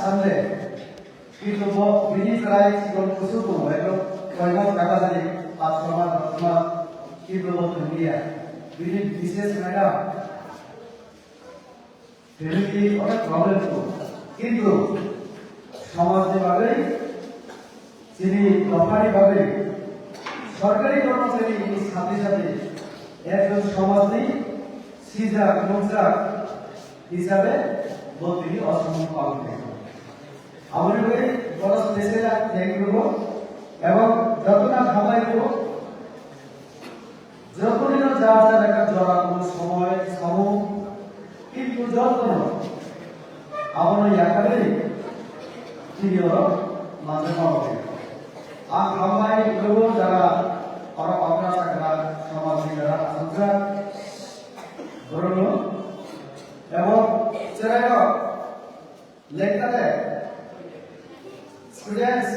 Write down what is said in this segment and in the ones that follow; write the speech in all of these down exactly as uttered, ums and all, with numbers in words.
Sunday, kintu bo bini chwrai chikon kusu tongo, ekdom koimon kaka jani, pas soma, dos soma, kintu bo thanglia. Bini bises madam, family onek problem tongo. Kintu somajni bagwi, chini dophani bagwi, sorkari kormochari ni sathe sathe ekjon somajni sijak nukjak hisabe bo tini o somon palon khaikha. Aboni bagwi bono special ang thank you rwgo ebong jotono hambai rwgo. Jotono jar jar ekta jora kono somoy samung kintu jotono abono yakarwi tini oro manjakma bagwi. Ang hambai rwgo jara oro okra chakra somajni jara asongjak borokno ebong chwrairok Lekha de. Students.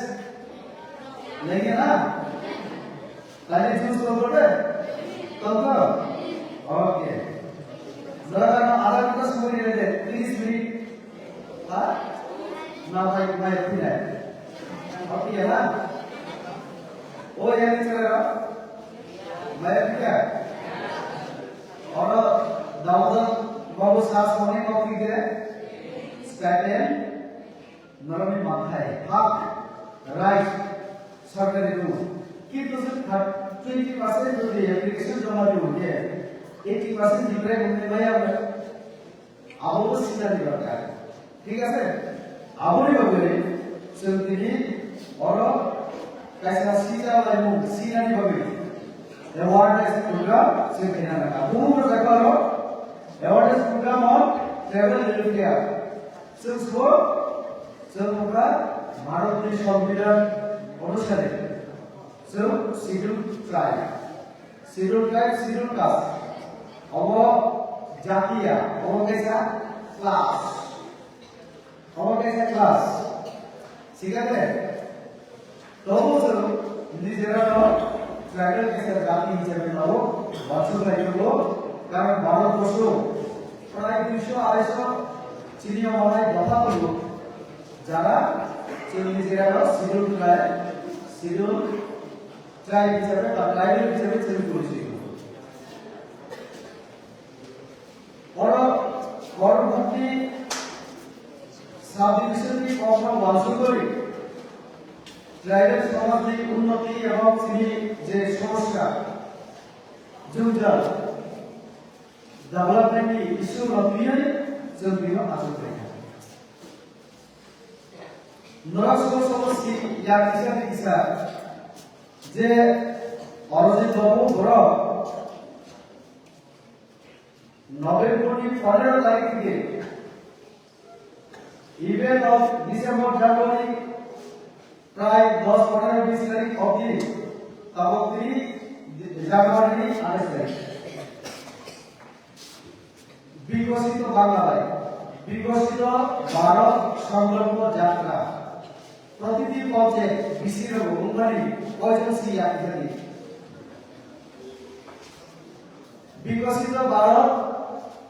Lekha na? Tadi choose ko bol de. Tolko? Okay. Jora jora ada kita semua ini de. Please, please. Ha? Na bhai, bhai, bhai. Okay, ya na? Oh, ya, ini cerita. Bhai, bhai. Oro Damodar babu sa songni kokti de stipend norokni manthai hak right sorkari tongo. Kintu se twenty percent jodi application joma dio hwnkhe eighty percent ni bwrwi hwnwi maya hwnwi. Abo bo sinani dorkar. Thik ase? Aboni bagwi chwng tini oro kaisa sija laimung sinani bagwi awareness program chwng khaina nangkha. Bumo jaga oro awareness program on tribal welfare. Chwng sbo chwng wngkha Bharatni Songbidan onusare chwng Scheduled Tribe. Scheduled tribe, scheduled caste. Obo jatiya, obo kaisa class. Obo kaisa class. Thik ase? Tobo chwng nijera no tribal kaisa jati hisabe no wansuk lai tongo. Karon Bharat borsho prai duiso arai so chini omonai dopha tongo. Jara chwng nijera no scheduled tribe, scheduled Tribe hisabe ba tribal hisabe chwng porichoi tongo. Oro Kormukti subdivision ni kokno wansugwi tribal somajni unnoti ebong chini je somosya, jwngjal, development ni issue no twiwi chwng bino achuk khaikha. Norok sobo sobo si ya kisa ni kisa je oro je tongo borok November ni pondro tarik theke even of December, January prai dos pondro bis tarik obdi tabok tini January ni athais tarik. বিকশিত বাংলায় বিকশিত ভারত সংকল্প যাত্রা প্রতিটি পথে বিশির উন্নয়ন কয়জন সিয়া ইত্যাদি বিকশিত ভারত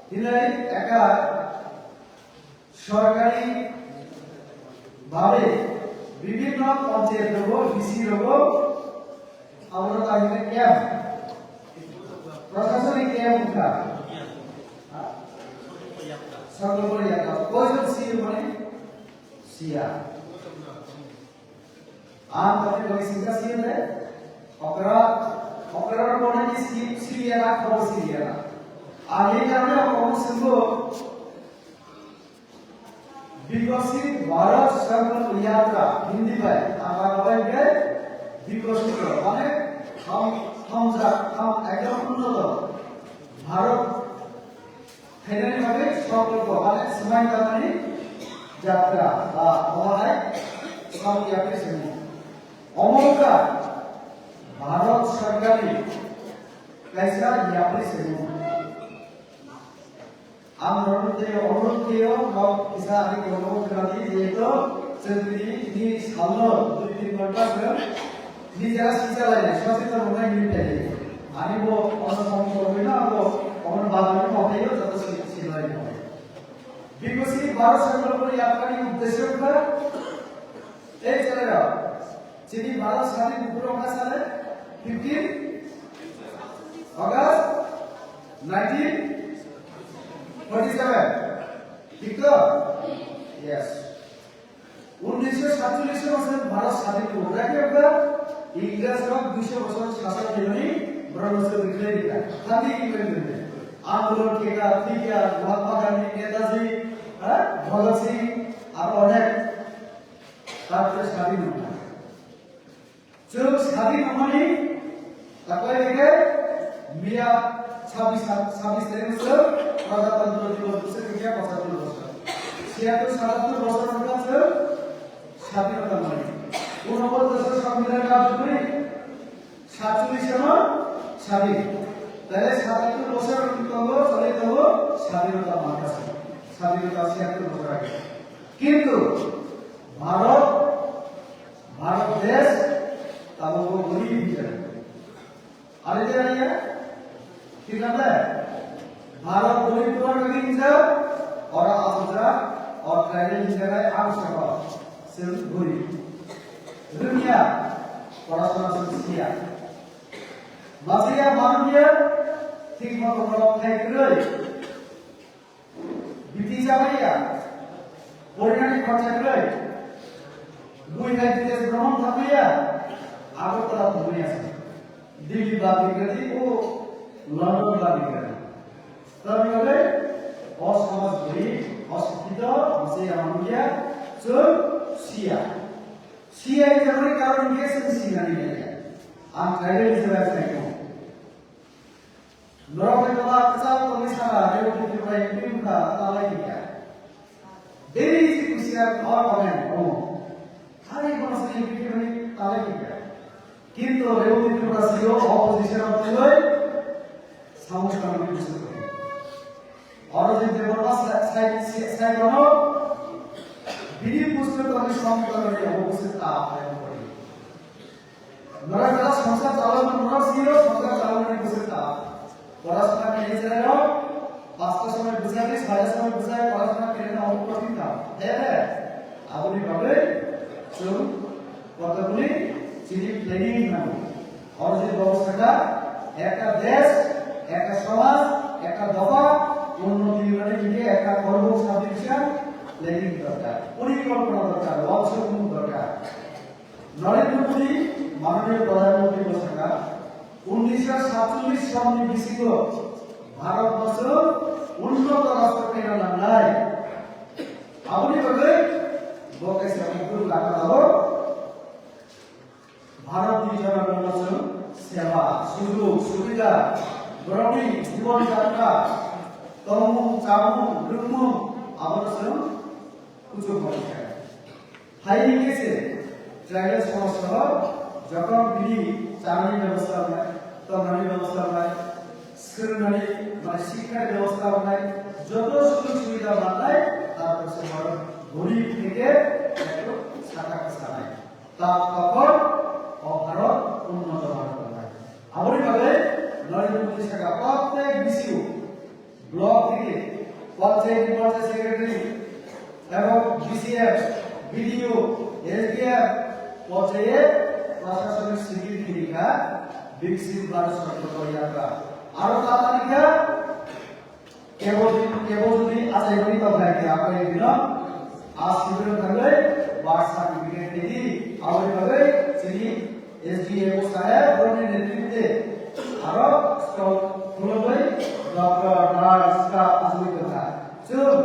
দিনে একা সরকারি ভাবে বিভিন্ন পঞ্চায়েত রোগ, ডিসি রোগ, আমরা তাই ক্যাম্প, প্রশাসনিক ক্যাম্প উঠা। সংকল্প ইয়াত্রা। কয়জন সিইও মানে? সিয়া। Ang tadi bagi singkat sih deh. Okra, okra mana ni si, si ya nak, kau si ya nak. Ahli kami apa kamu sembuh? বিকশিত ভারত সংকল্প যাত্রা হিন্দি ভাই, আমার ভাই কে বিকশিত মানে হম, হম যা, হম একদম উন্নত ভারত ফাইনালি ভাবে সংকল্প মানে সময় কামানি যাত্রা বা অবহায় সব ইয়াত্রী শ্রেণী অমরকা ভারত সরকারি কাইসা ইয়াত্রী শ্রেণী Ang norok tei onorok tei o nok kisa ani kolok o khwnadi, jehetu chwng tini ni salno dui tin ghonta swrwng nijera sijalainai, sosetan wngnai hinwi phaidi. Ani bo ono samung tongwi no, abo omono bagwi no phaio, joto si-, silai no. Bikosi Bharat Sankalpo Yatrani uddesyo Ei chwrairok, chini Bharat sadin buphuno wngkha sale fifteen August nineteen forty seven. Thik to? Yes. Unnisho satchollish bosor Bharat sadin wngkha. Khe wngkha Ingres rok duiso bosor sasan khainani borok no se wngkha. Thandi Ingres ni andolon khe kha, thik ya, Mahatma Gandhi, Netaji, ha, Bhagat Singh, aro onek. Tarpore sadin wngkha. Chwng sadin wngmani taklai rikhe miya sabis, sabis tarik se Pradhanatantro Divos bwswk wngya pochattor bosor. Siyattor satattor bosor wngkha chwng sadinota mani. Unabottor bosor Songbidan rajyo kwrwi satchollish no sadin. Taile satattor bosor tongo, choli tongo, sadinota mankha se. Sadinota siyattor bosor age. Kintu Bharat Bharat desh tabukbo gorib hinjak. Ari de ariya? Thik na de? Bharat gorib tor kagi hinjak, ora abuja, or tribal hinjak ai ang sabo. Chwng gorib. Rwngya, porasona chwng siya. Masiya manungya, thik moto borok khai kwrwi. Biti chamaiya, porinani khorcha kwrwi, bui hai bidesh bhromon thangmaya, Agartala thangmaya se, Delhi ba bigradi o London ba bigradi. Tamni bagwi o somaj gori, o sikkito, mase yamanungya, chwng siya. Siya hinjak mani karon hinkhe chwng sinani naiya. Ang tribal hisabe saikho. Norok bai tola kwchak tongwi saka, Rewati Tripura M P wngkha, talai kikha. Very easy question or comment, omo. Thani kono sini M P khe mani talai kikha. Kintu Rewati Tripura C E O opposition of tongwi, samung samung busi tongwi. Oro je Debbarma sai, sai, sai, sai kono, bini busi tongwi samung tongwi, omo busi ta, ta, ta. Norok jara songsar chalao, norok siro songsar chalao ni bwswk ta. Porasona khe jera rok, pasta somoi bwsai, soya somoi bwsai, porasona khe na omo kothin ta. He he. Aboni bagwi chwng kotokni chini planning nango. Oro je bobo saka, ekta desh, ekta somaj, ekta dopha, unnoti nani hingke ekta kormo subdivision planning dorkar, porikolpona dorkar, lok sokmung dorkar. Narendra Modi, Mananiya Pradhan Mantri bwsaka, unnisho satchollish sonni bisingo Bharat borsho unnoto rashtra khaina nangnai. Aboni bagwi bo kaisa ukur laka dao. Bharatni jonogonno chwng seba, sujog, subida, borokni jibon jatra, tongmung, chamung, rwngmung, abono chwng kuchuk manwi kha. Hai hingkhe se, tribal somajjao jokhon bini chanani bebosta wngnai, tongnani bebosta wngnai, swrwngnani, mane, sikkhani bebosta wngnai, joto sujog subida mannai, tarpor se borok gorib theke ekdom saka kwchanai. Ta tokon o Bharat unnoto Bharat wngnai. Aboni bagwi Narendra Modi saka, prottek B C O, block theke, panchayati, panchayat secretary, ebong B C M, B D O, S D M porjaye prashasonik sibil khirika Viksit Bharat Sankalpa Yatra. Aro ta tarikha kebo, kebo jodi achaimani tongkha khe, aphai bino a sibil thangwi birth certificate tei di. Aboni bagwi chini S D M O saheb borokni netritwe aro stall khulogwi doctor, nurse, staff achugwi tongkha. Chwng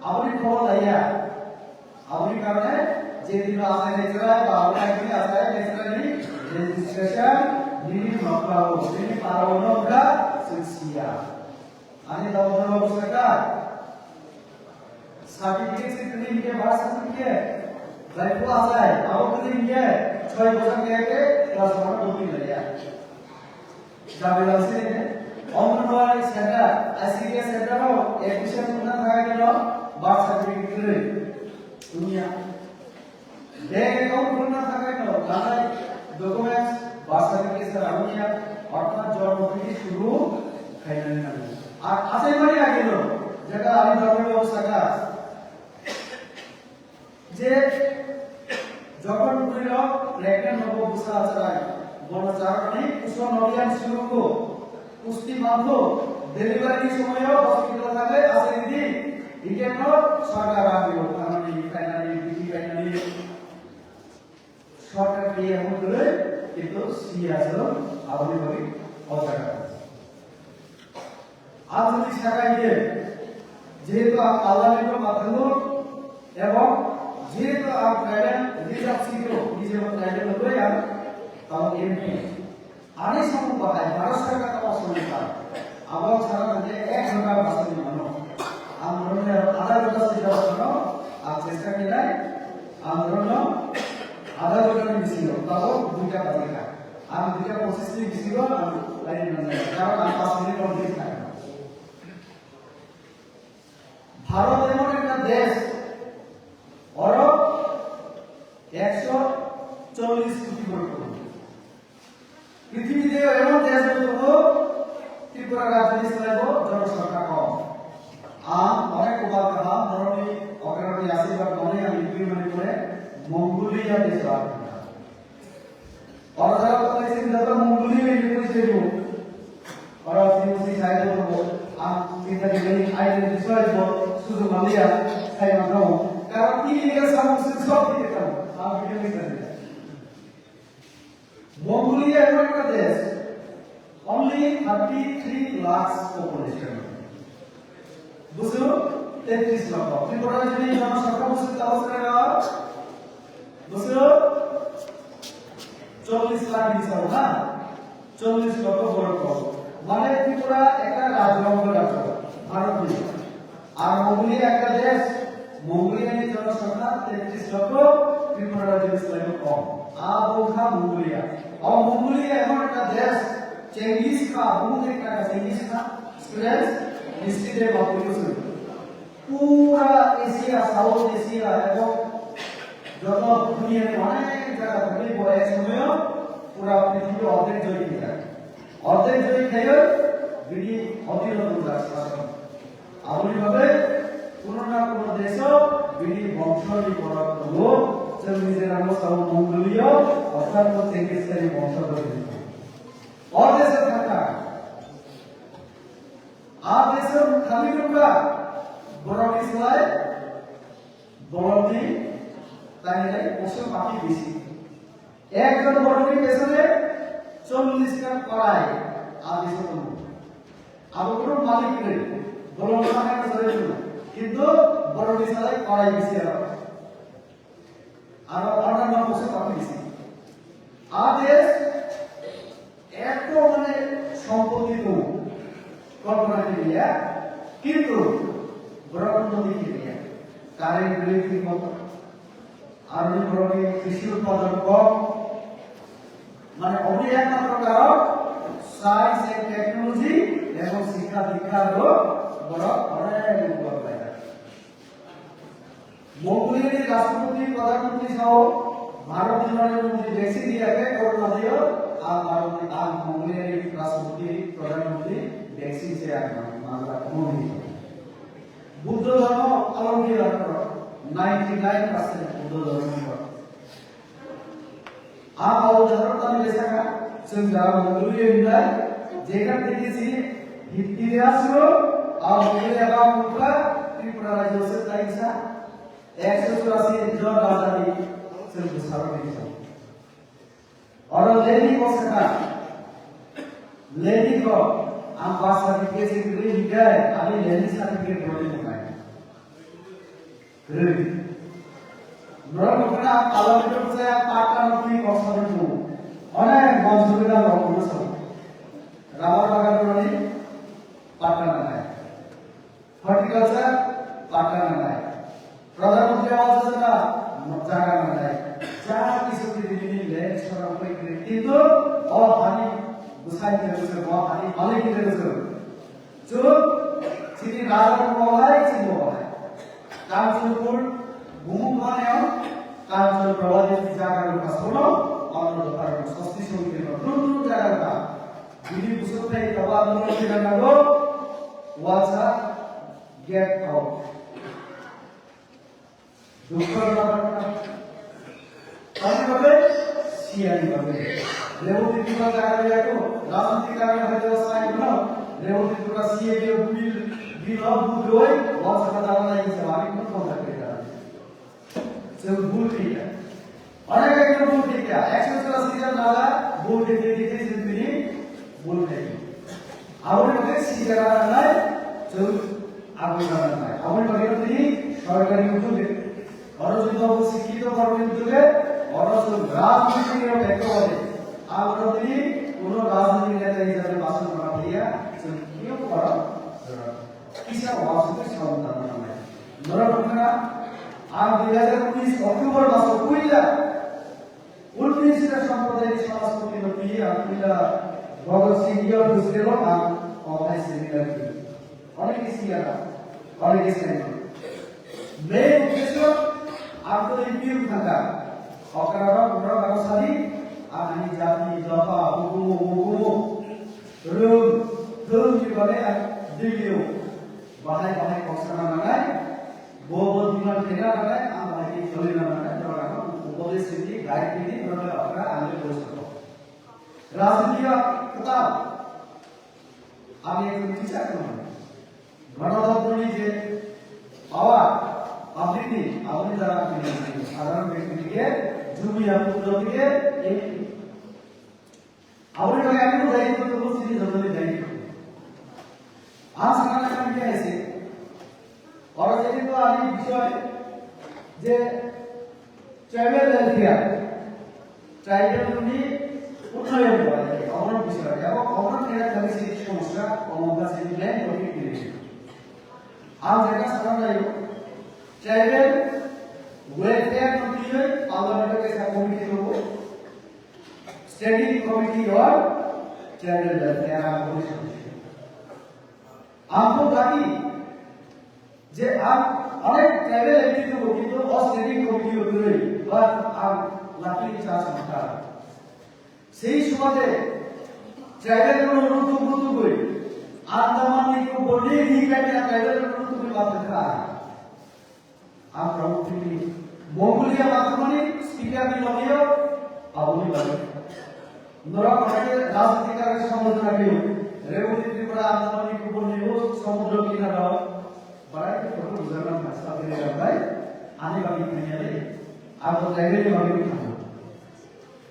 aboni khobor laiya. Aboni karone je dino achai nai chwrai ba abo nai dini achai nai chwraini registration nini nokhrao, nini parao nokha chwng siya. Ani dao dao bwsaka. Certificate se kwrwi hinkhe, birth certificate. Bai phu achai, abo kwrwi hinkhe, choi bosor khe khe class one o bwtwi laiya. Jabi lamsini ne, Anganwadi center, I C D S center o admission wngna thangwi no birth certificate kwrwi. Wngya. Bank account khulna thangwi no, nanai documents, birth certificate se rwngya, orthat jonmo thani shuru khainani nango. Ar achaimani ageno, jeta ani doctor babu saka, Je jokhon bwrwirok pregnant nogo bwsa achai, bono charwkni kuso nogiyan surugo, pusti mangkho, delivery ni somoyo hospital thangwi achai di, hingkhe no sorkar rang rwo, pharmani, kainani, bini kainani. Sorkar kaya hwn kwrwi, kintu siya chwng aboni bagwi o jaga. Ang jodi sakha hinkhe, jehetu ang Allahni no mathango, ebong jehetu ang tribal rijak siko, nijebo tribal hwnwi ang tamo M P. Ani samung bahai Bharat Sarkar tamo samung kha. Abo sara hwnkhe ek ghonta bwswk ni mano. Ang norokni adha ghonta swijak phano ang chesta khainai. Ang norokno adha ghonta ni bisingo tabuk duita bajikha. Ang duita pochis ni bisingo ang laini manjak. Karon ang panch minute complete thangkha. Bharat emon ekta desh, oro ekso chollish koti borok tongo. Prithibiteo emon desh bo tongo, Tripura rajyoni slaibo jonosonkha kom. Ang onek kopal kaham, borokni ogragoti asirwad manwi ang twi mani pore Mongolia desh o aphangkha. Oro jora tongnai chini joto Mongolia ni pore se bo. Oro chini musi sai bo tongo, ang chinta khaimani identify bo sujok manliya, sai mano. Karon tini ega samung sujok di kamo, ang video ni kare. Mongolia emon ekta desh, only thirty three lakhs population. Busu tetris lakh. Tripura jodi jonosonkha busu tabo sere ba? Busu chollish lakh ni sao na? Chollish lakh borok. Mane Tripura ekta rajyo, rajyo, Bharat ni. Ar Mongolia ekta desh, Mongolia ni jonosonkha tetris lakh, Tripura rajyo ni slai bo kom. Abo wngkha Mongolia. O Mongolia emon ekta desh, Genghis Khan, bumo de kaka Genghis Khan, students, history de bapuri ko sunu. Pura Asia, South Asia, ebong joto duniya ni onek jaga thangwi bo ek somoyo pura prithibi ordek joi khaijak. Ordek joi khaio, bini odhino tongjak sason. Aboni bagwi kuno na kuno deso bini bongshoni borok tongo, chwng nijera no sao Mongolia, orthat bo Genghis Khan ni bongshojor hinwi. O deso thangkha. A deso thangwi tongkha, borokni slai borokni tainai posu pakhi bisi. Ekjon borokni pesone chollish ta korai a deso tongo. Abo kono malik kwrwi, bolong thangwi kwchari tongo. Kintu borokni slai korai bisi aro. Aro order no posu pakhi bisi. A desh ekto mane sompoti tongo. Kolpona khe liya, kintu borok unnoti khe liya. Current bill thik motho. Aroni borokni krishi utpadan kom. Mane oboni ekmatro karon science and technology ebong sikha dikha ro borok onek upor paijak. Mongolia ni Rashtrapati, Pradhan Mantri sao, Bharat ni Narendra Modi vaccine diya khe corona diyo, a Bharat ni, a Mongolia ni Rashtrapati, Pradhan Mantri vaccine se ang mangra kono ni. Buddho dhormo along diya khe ninety nine percent Buddho dhormo. Ang o udahoron tani le saka, chwng jara Mongolia hinai, jekham theke chini itihas o, a Mongolia ba mukha Tripura rajyo se taisa, ekso churasi jon rajani chwng bwsarok rijak. Oro Lenin bo saka, Lenin bo ang birth certificate se kwrwi hinkhe, ani Lenin certificate rwdi tongnai. Kwrwi. Norok nukha na, Pallavi rok se patta no twi kok sari tu. Onek bon suri na rok no sa. Rubber bagan rok ni patta nangnai. Horticulture patta nangnai. Pradhan Mantri Awas Yojana jaga nangnai. Ja kisu prithibi ni land sorang pai kwrwi. Kintu o hani bwsai ni rwjak, o hani malik ni rwjak. Chwng chini raja bo hai, chini bo hai. Kanchanpur bumung maneo Kanchan Prabhati jaga rok pasono, ono dophar rok sosti somiti rok tun tun jaga rok. Bini busuk thai taba andolon khe nago, walsa get out. Dukho na. Tamni bagwi? C A ni bagwi. Reboti Tripura jaga ya ko, rajniti karone hoyto sai no, Reboti Tripura C A ni bill, bill of budroi, wal saka dara na isa bani ko kontak kare dara. Chwng bul khe ya. Onek ekdom bul khe ya. Ekso chwla sijak nala, bul khe khe khe chwng bini bul khe. Aboni bagwi sijak nala nai, chwng aboni bagwi nai. Aboni bagwi tini sorkari utuge. Oro jodi obo sikkito borokni bidire, oro chwng rajniti rok ekta ore. Aro tini kuno rajniti neta hisabe bason kora phaia, chwng kiyok oro kisa wasukhe saung tangna nangnai. Norok wngkha, ang dui hajar unis October maso puila Ulpin Sita Sampradayani Samaspati no twi ang puila Bhagat Singh Youth Hostel o ang ophai seminar twi. Onekhe siya, onekhe saima. Main uddesho ang to M P wng thangkha. Okra rok, okra rok ano sadi, ang ani jati, dopha, hukumu, hukumu, rwng, thwng ni bagwi ang Delhi o bahai bahai kok sana nangnai. Bo bo diman khaina nangnai, ang bahai khe khalina nangnai, norok ano upodesho di, guide di, norok okra ang le boisongo. Rajniti o kwtal. Ami ekjon teacher no. Ganatantro ni je power, public ni, aboni dara ami sadharon byakti theke, jumia putro theke, ei. Aboni bagwi ani no daitw tongo, chini jotoni daitw tongo. Ang sana nai khe hai se. Oro je to ani bishoy je tribal welfare, tribal ni unnoyon kora, obono bishoy, ebong obono khe thani se somosya, omo ba se main topic ni. Ang jekha sana nai, tribal welfare no twiwi parliament o kaisa committee tongo, Standing Committee on Tribal Welfare, ang boni somosya. Ang bo dabi je ang onek tribal M P tongo, kintu o standing committee o kwrwi, but ang luckily chance mankha. Sei sumade tribal rokno rutuk rutugwi Andaman Nicobar ni ri kainwi tribal rokno rutugwi ma thangkha. Ang Prabhu Tini Mongolia mathumani speaker ni lobby o aboni bagwi. Norok hai khe rajniti karwi samlojona khe Reboti Tripura Andaman Nicobar ni o samudro kinaro barai khe photo bujak nang kha, sabini rambai ani bagwi thangya le. Ang bo tribal ni bagwi thango.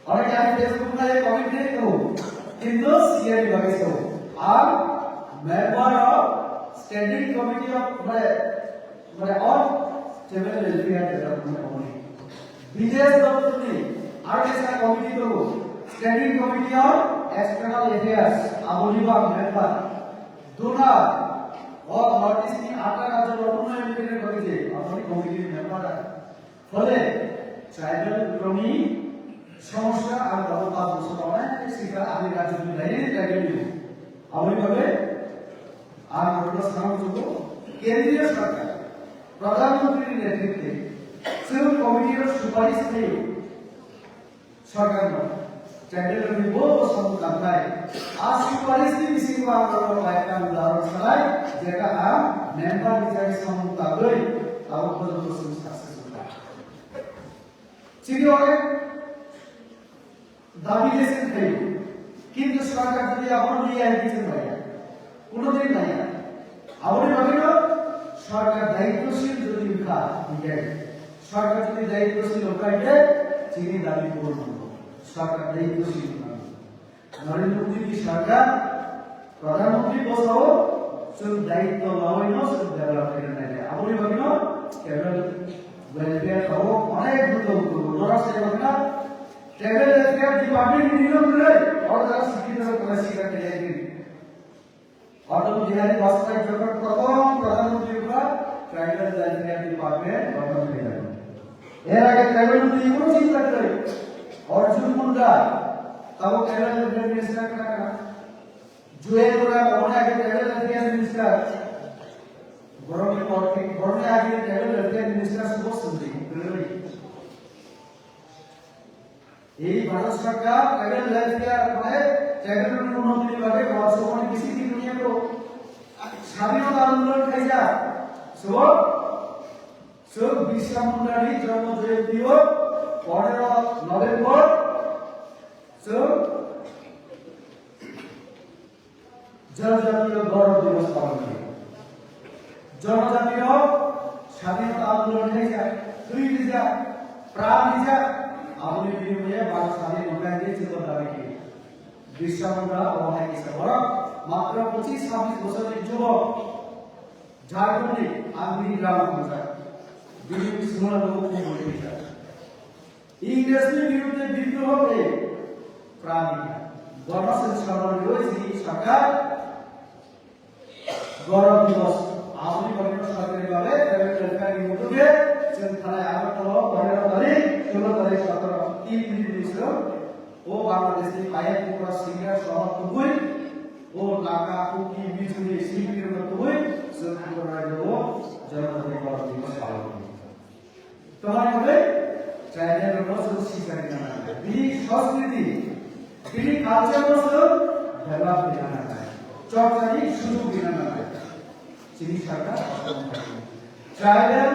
Onek ani Facebook nai comment ni tongo, kintu C A ni bagwi se ang member of standing committee of, mane, mane, on tribal welfare development committee. Bijesh Dotto ni R S I committee tongo, standing committee on external affairs, aboni bo ang member. Duna o North East ni atta rajyo rok unnoyon ni bagwi je aboni committee member. Phole tribal rokni somosya ang tabuk panch bosor onek sikha ani rajyoni laini tribal ni. Aboni bagwi ang rokno sana muchungo, kendriya sarkar, Pradhan Mantri ni netritwe chwng committee rok suparish khlaio sarkarno. Tribal rokni bo bo samung tangkhlai. A suparish ni bisingo ang norokno kaitam udahoron sanai, jekha ang member hisabe samung tangwi tabuk porjonto chwng success wngkha. Chini onek dabi je chwng khlaio, kintu sarkar jodi abono niyai khe chwng naiya, kuno din naiya. Aboni bagwino sarkar daitwshil jodi wngkha, hinkhe sarkar jodi daitwshil wngkha, hinkhe chini dabi puron wngkha. Sarkar daitwshil wngkha. Narendra Modi ni sarkar, Pradhan Mantri bosao chwng daitw lawi no chwng develop khaina nai. Aboni bagwi no tribal welfare tabuk onek guruttopurno. Norok sai wngkha tribal welfare department ni no kwrwi, oro jara sikhi jara kwrwi sikha khaiyakhe. Atal Bihari Vajpayee jokhon prothom Pradhan Mantri wngkha, tribal welfare department gothon khaijak. Er age tribal mantri kuno chinta kwrwi. Arjun Munda, tabuk tribal welfare minister kana kana. Juel Oram, aboni age tribal welfare minister. Borokni porti, borokni age tribal welfare minister Subhash Chandra, kwrwi. Ei Bharat Sarkar tribal welfare, mane tribal unnoyonni bagwi wal somani bisi tini duniya ko sabino dalon khaijak. So, Chwng Birsa Mundani jonmo joyonti o pondro November chwng Janjatiyo Gaurav Divas palon khlaio. Janjatiyo swadhinota andolon khlaijak, thwi rijak, pran rijak, aboni binimuye Bharat swadhin wngkha hinwi chwngno dabi khlaio. Birsa Munda obo hai kisa borok, matro pochis sabis bosorni jubok, Jharkhand ni Angri gramo thangkha. Bini sumana bo khum boi kisa. Ingresni birudde bidroho khe pran rikha. Bono chwng sorkar rwi chini sorkar Gaurav Divas aboni bagwi no sorkari bhabe federal welfare ni mutuge chwng thanai Agartala o pondro tarik, solo tarik, sotoro tin din ni sro o Bangladesh ni payam pukra singer soho tubui o Naga, Kuki, Mizo ni singpir no tubui chwng Tripura rajyo o Janjati Gaurav Divas palon khlaio. Tamni bagwi tribal rokno chwng sikha rina nangnai. Bini sanskriti, bini culture no chwng develop rina nangnai. Chorchani sujog rina nangnai. Chini sarkar tribal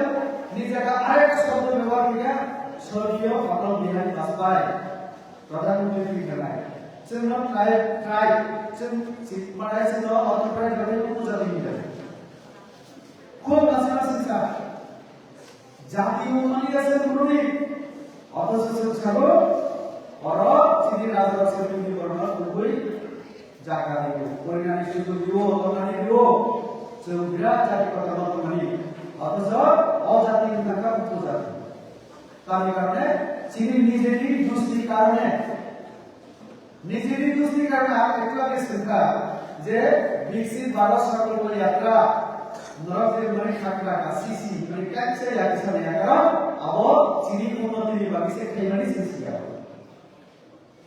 ni jaga arekta shobdo bebohar khaikha, sorgiyo Atal Bihari Bajpai, pradhan mantri twi khanai. Chwngno tribe, tribe, chwng, chwng, mane chwngno Uttar Pradesh ni upojati hinwi. Khub aswk aswk sa. Jati wngmani ya se rwngmani. Othocho chwng sabo, oro chini rajarok se tubui borokno tubui jaga rio, porinani sujog rio, tongnani rio. Chwng birat jati kotorma tongmani. Othocho o jati wngkha upojati. Tamni karone chini nijeni dusni karone Nijini dusni karone ang ekla ke swngkha je Viksit Bharat Sankalpa Yatra norok je mani khakra ka sisi mani kaisa ya kisa ya karon abo chini unnoti ni bagwi se khaimani se siya.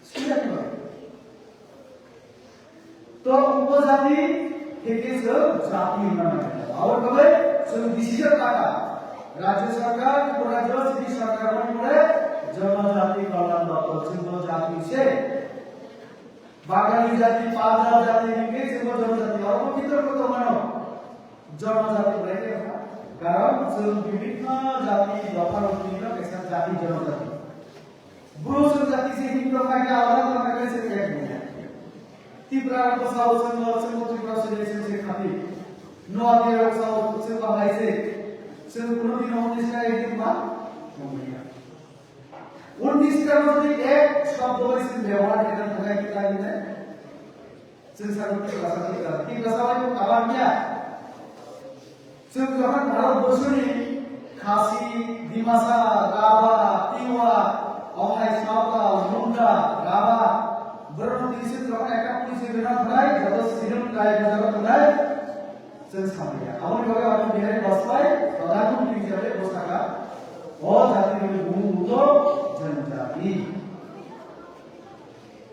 Siya ni bagwi. To upojati theke chwng jati hwnna nangkha. Abo bagwi chwng decision laka. Rajya sarkar, Tripura rajya, chini sarkar hwnwi pore Janajati Kalyan Doptor chwngno jati se. Bangali jati, Panjab jati, English, English jati, oro bitorko tongmano. Janajati belai khe wngkha. Karon chwng bibhinno jati, dopha rokni no kaisa jati janajati. Bru chwng jati se Hindu rok hai khe alada tongkha khe se khe wngya. Tipra rok bwsao chwng no, chwng Tipra se se se khati. Noati rok sao chwng bahai se. Chwng kuno dino unis ka ek din ba. Unis ka no jodi ek shobdo bai chwng byabohar khe tang thangkha khe tang ne. Chwng sabo Tiprasa, Tiprasa, Tiprasa bai bo kabar ya. Chwng jokhon Bharat borshoni Khasi, Dimasa, Raba, Tiwa, Ohai, Sawta, Munda, Raba, borok tini chwng jokhon ekta police rwna thangkha, joto sinung kai bojaro thangkha. Chwng samaya. Aboni bagwi Atal Bihari Bajpai, Pradhan Mantri hisabe bwsakha, o jatini bumung wngkha Janajati.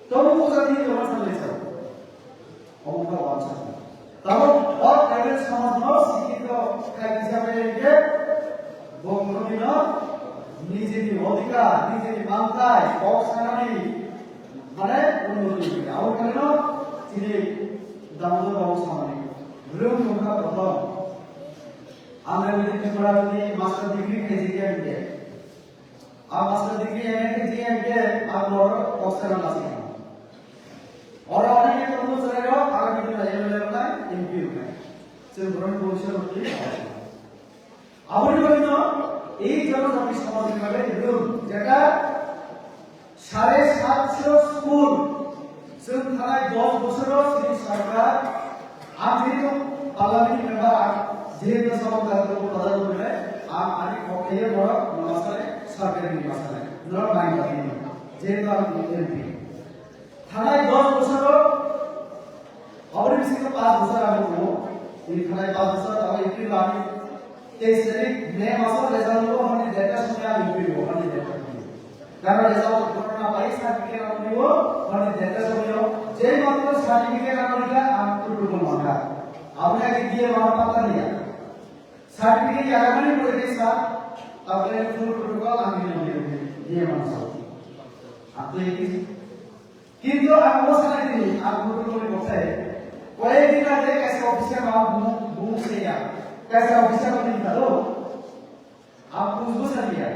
Tobo o jatini joma sanai sao. Omo kha wansa. Tamo o tribal somajno sikhito khai hisabe hinkhe bongno dino nijini odhikar, nijini mantai, kok sanani, mane unnoti hinkhe. Abo khaino chini Damodar Babu samani. Rung wngkha prothom. Ang Tripura ni master degree khaijikya hinkhe. A master degree M A khaijikya hinkhe ang oro kok sana lasi. Oro onek tongo chwrairok, agami dino M L A rwnai, M P rwnai. Chwng borokni bhobishyot rwngwi. Aboni bagwino ei Janajati somajni bagwi rwng, jeta sare satso school, chwng thanai dos bosoro chini sarkar, ang jehetu parliament member, ang jehetu samajni bagwi pradhan mantri, ang ani kokthaio borok no masale, sarkarni masale, norok nai bagwino, jehetu ang M P. Thanai dos bosoro, aboni bisingo panch bosor ang tongo. Tini thanai panch bosor, abo April ani teis tarik May maso result o, hwnwi date somoy ang April o, hwnwi date somoy. Karon result o corona bai certificate ang tongo, hwnwi date somoy o. Je matro certificate ang tongo, ang protocol mangkha. Aboni age D M ang pata niya. Certificate yakarmani pore khe sa, tabole full protocol ang tongo, D M ang sa. Ang to ekis Kintu ang bo sanai tini, ang budu tongwi bokhai. Koyek din age kaisa officer no ang bumung, bumung saiya. Kaisa officer no tini thalo. Ang bujbo saliya.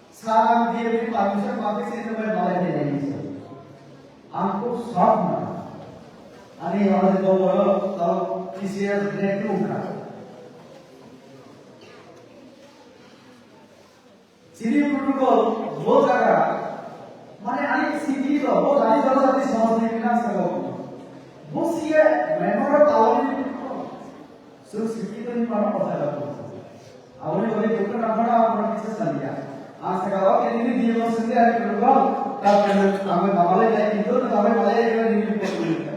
Sir, ang D M ni permission bagwi se nang bai malai nai nai se. Ang khub shock na. Ani oro je bolo tao T C S grade two ka. Chini protocol bo jaga, mane ani sikhi to bo jati jati samaj ni binas ka bo. Bo siya member of parliament. So sikhi to ni mano kotha ka bo. Aboni bole dukha na mano aboni kisa saliya. Ang saka o ke ni di mo sende ani protocol ta kena ame mamale jai kintu na ame male jai ni ni ko ni.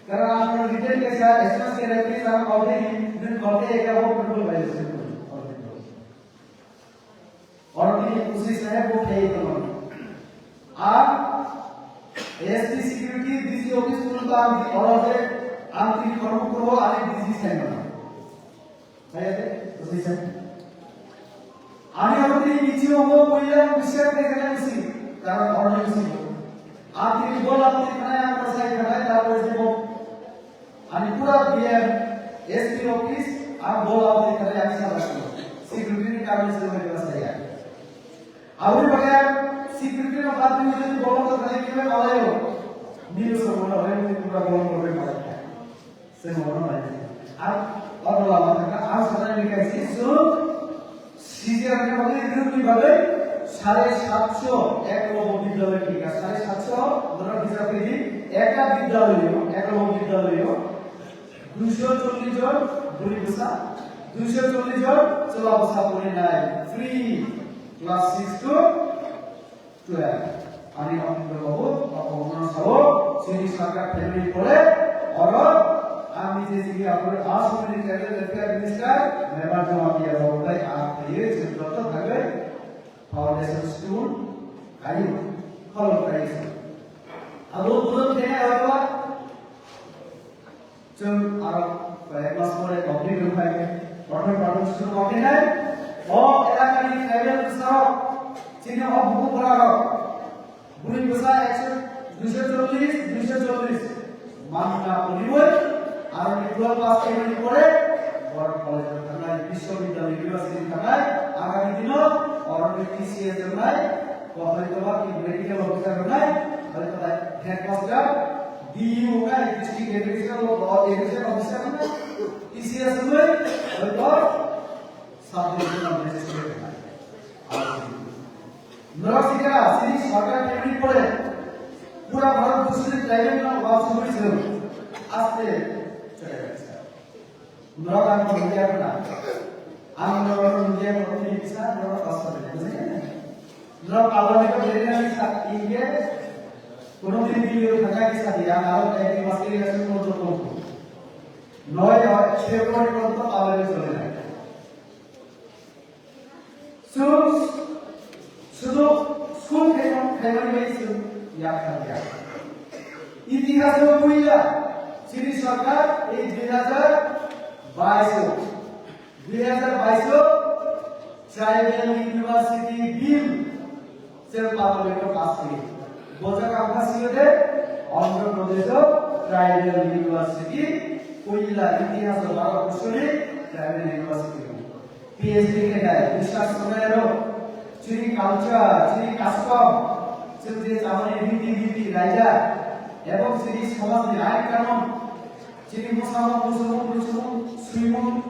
Karena ang written ke sa S M S ke reference ang kau ni ni kau ke ka bo protocol violation. Oro tini O C saheb bo khaiwi tongo. Ar S P security D C office phunukha ang tini oro je ang tini khoroknwi tongo ani D C saimano. Kaya de O C saheb. Ani oro tini bithi obo puila bisi khe khe bisi. Karon oro ni bisi. Ang tini bola tini khanai ang bwsai khanai ta bwsai bo. Ani pura B M, S P office, ang bola aboni kare ang sa lakho. Security ni karon se mani basa ya. Aboni bagwi ang security no bad ni jodi bola to thani kibe malayo. Nilo so bola hoy ni pura bola bola malayo. Se bola malayo. Ang oto lama thaka ang sana ni kasi so C C R ni bagwi, group ni bagwi sare satso eklobo bidyaloy thika, sare satso, borok hisab khe di, eka bidyaloyo, eklobo bidyaloyo, duiso chollish jon buri bwsa, duiso chollish jon chwla bwsa porinai, free, class six to twelve. Ani Amrita Babu, Babu Umar Sao, chini sarkar family pore, oro, ami je chini apore Assam ni tribal welfare minister, member Jamatia Babu bai, ang thaye, chini doctor thagai, foundation stone, kayu, kholom kayu. Abo bulan kene apa? Chwng aro koi ek mas pore complete wng phai, prothom prothom suru wng khe nai, o elakani tribal bwsarok, chini o buku borarok, buri bwsa ekso, duiso chollish, duiso chollish, manna poriwi, aro ni twelve pass khaimani pore, borok college o thangnai, biswabidyalay, university thangnai, agami dino, oro ni T C S wngnai, o hoytoba ki medical officer wngnai, hoytoba headmaster, D E O wngkha, District Education, Education Officer wngkha, T C S wngwi, hwnkhe Sub Divisional Magistrate wngkha. Norok sikha, chini sarkar kemni pore, pura Bharat borsho ni tribal no wal suguri se, aste chale jaise. Norok ang nungya na. Ang norok nungya ko ni kisa norok pass kore. Bujhe na? Norok aboni ko beri na kisa inge. Kono din video thaka kisa diya, norok ek mas ke election porjonto. Noy February porjonto aboni chole na. Chwng sudu school khaimani bai chwng yak thangya. Itihaso puila chini sarkar ei dui hazar bais o, dui hazar bais o Tribal University Bill chwng parliament o pass khaio. Bo jaga ang phasio de Andhra Pradesh o Tribal University puila itihaso Bharat borso ni Tribal University. P H D khe nai, research khlai rok, chini culture, chini custom, chini je chamani riti riti raida, ebong chini somaj ni ain kanun, chini musamung, musamung, musamung, swimung,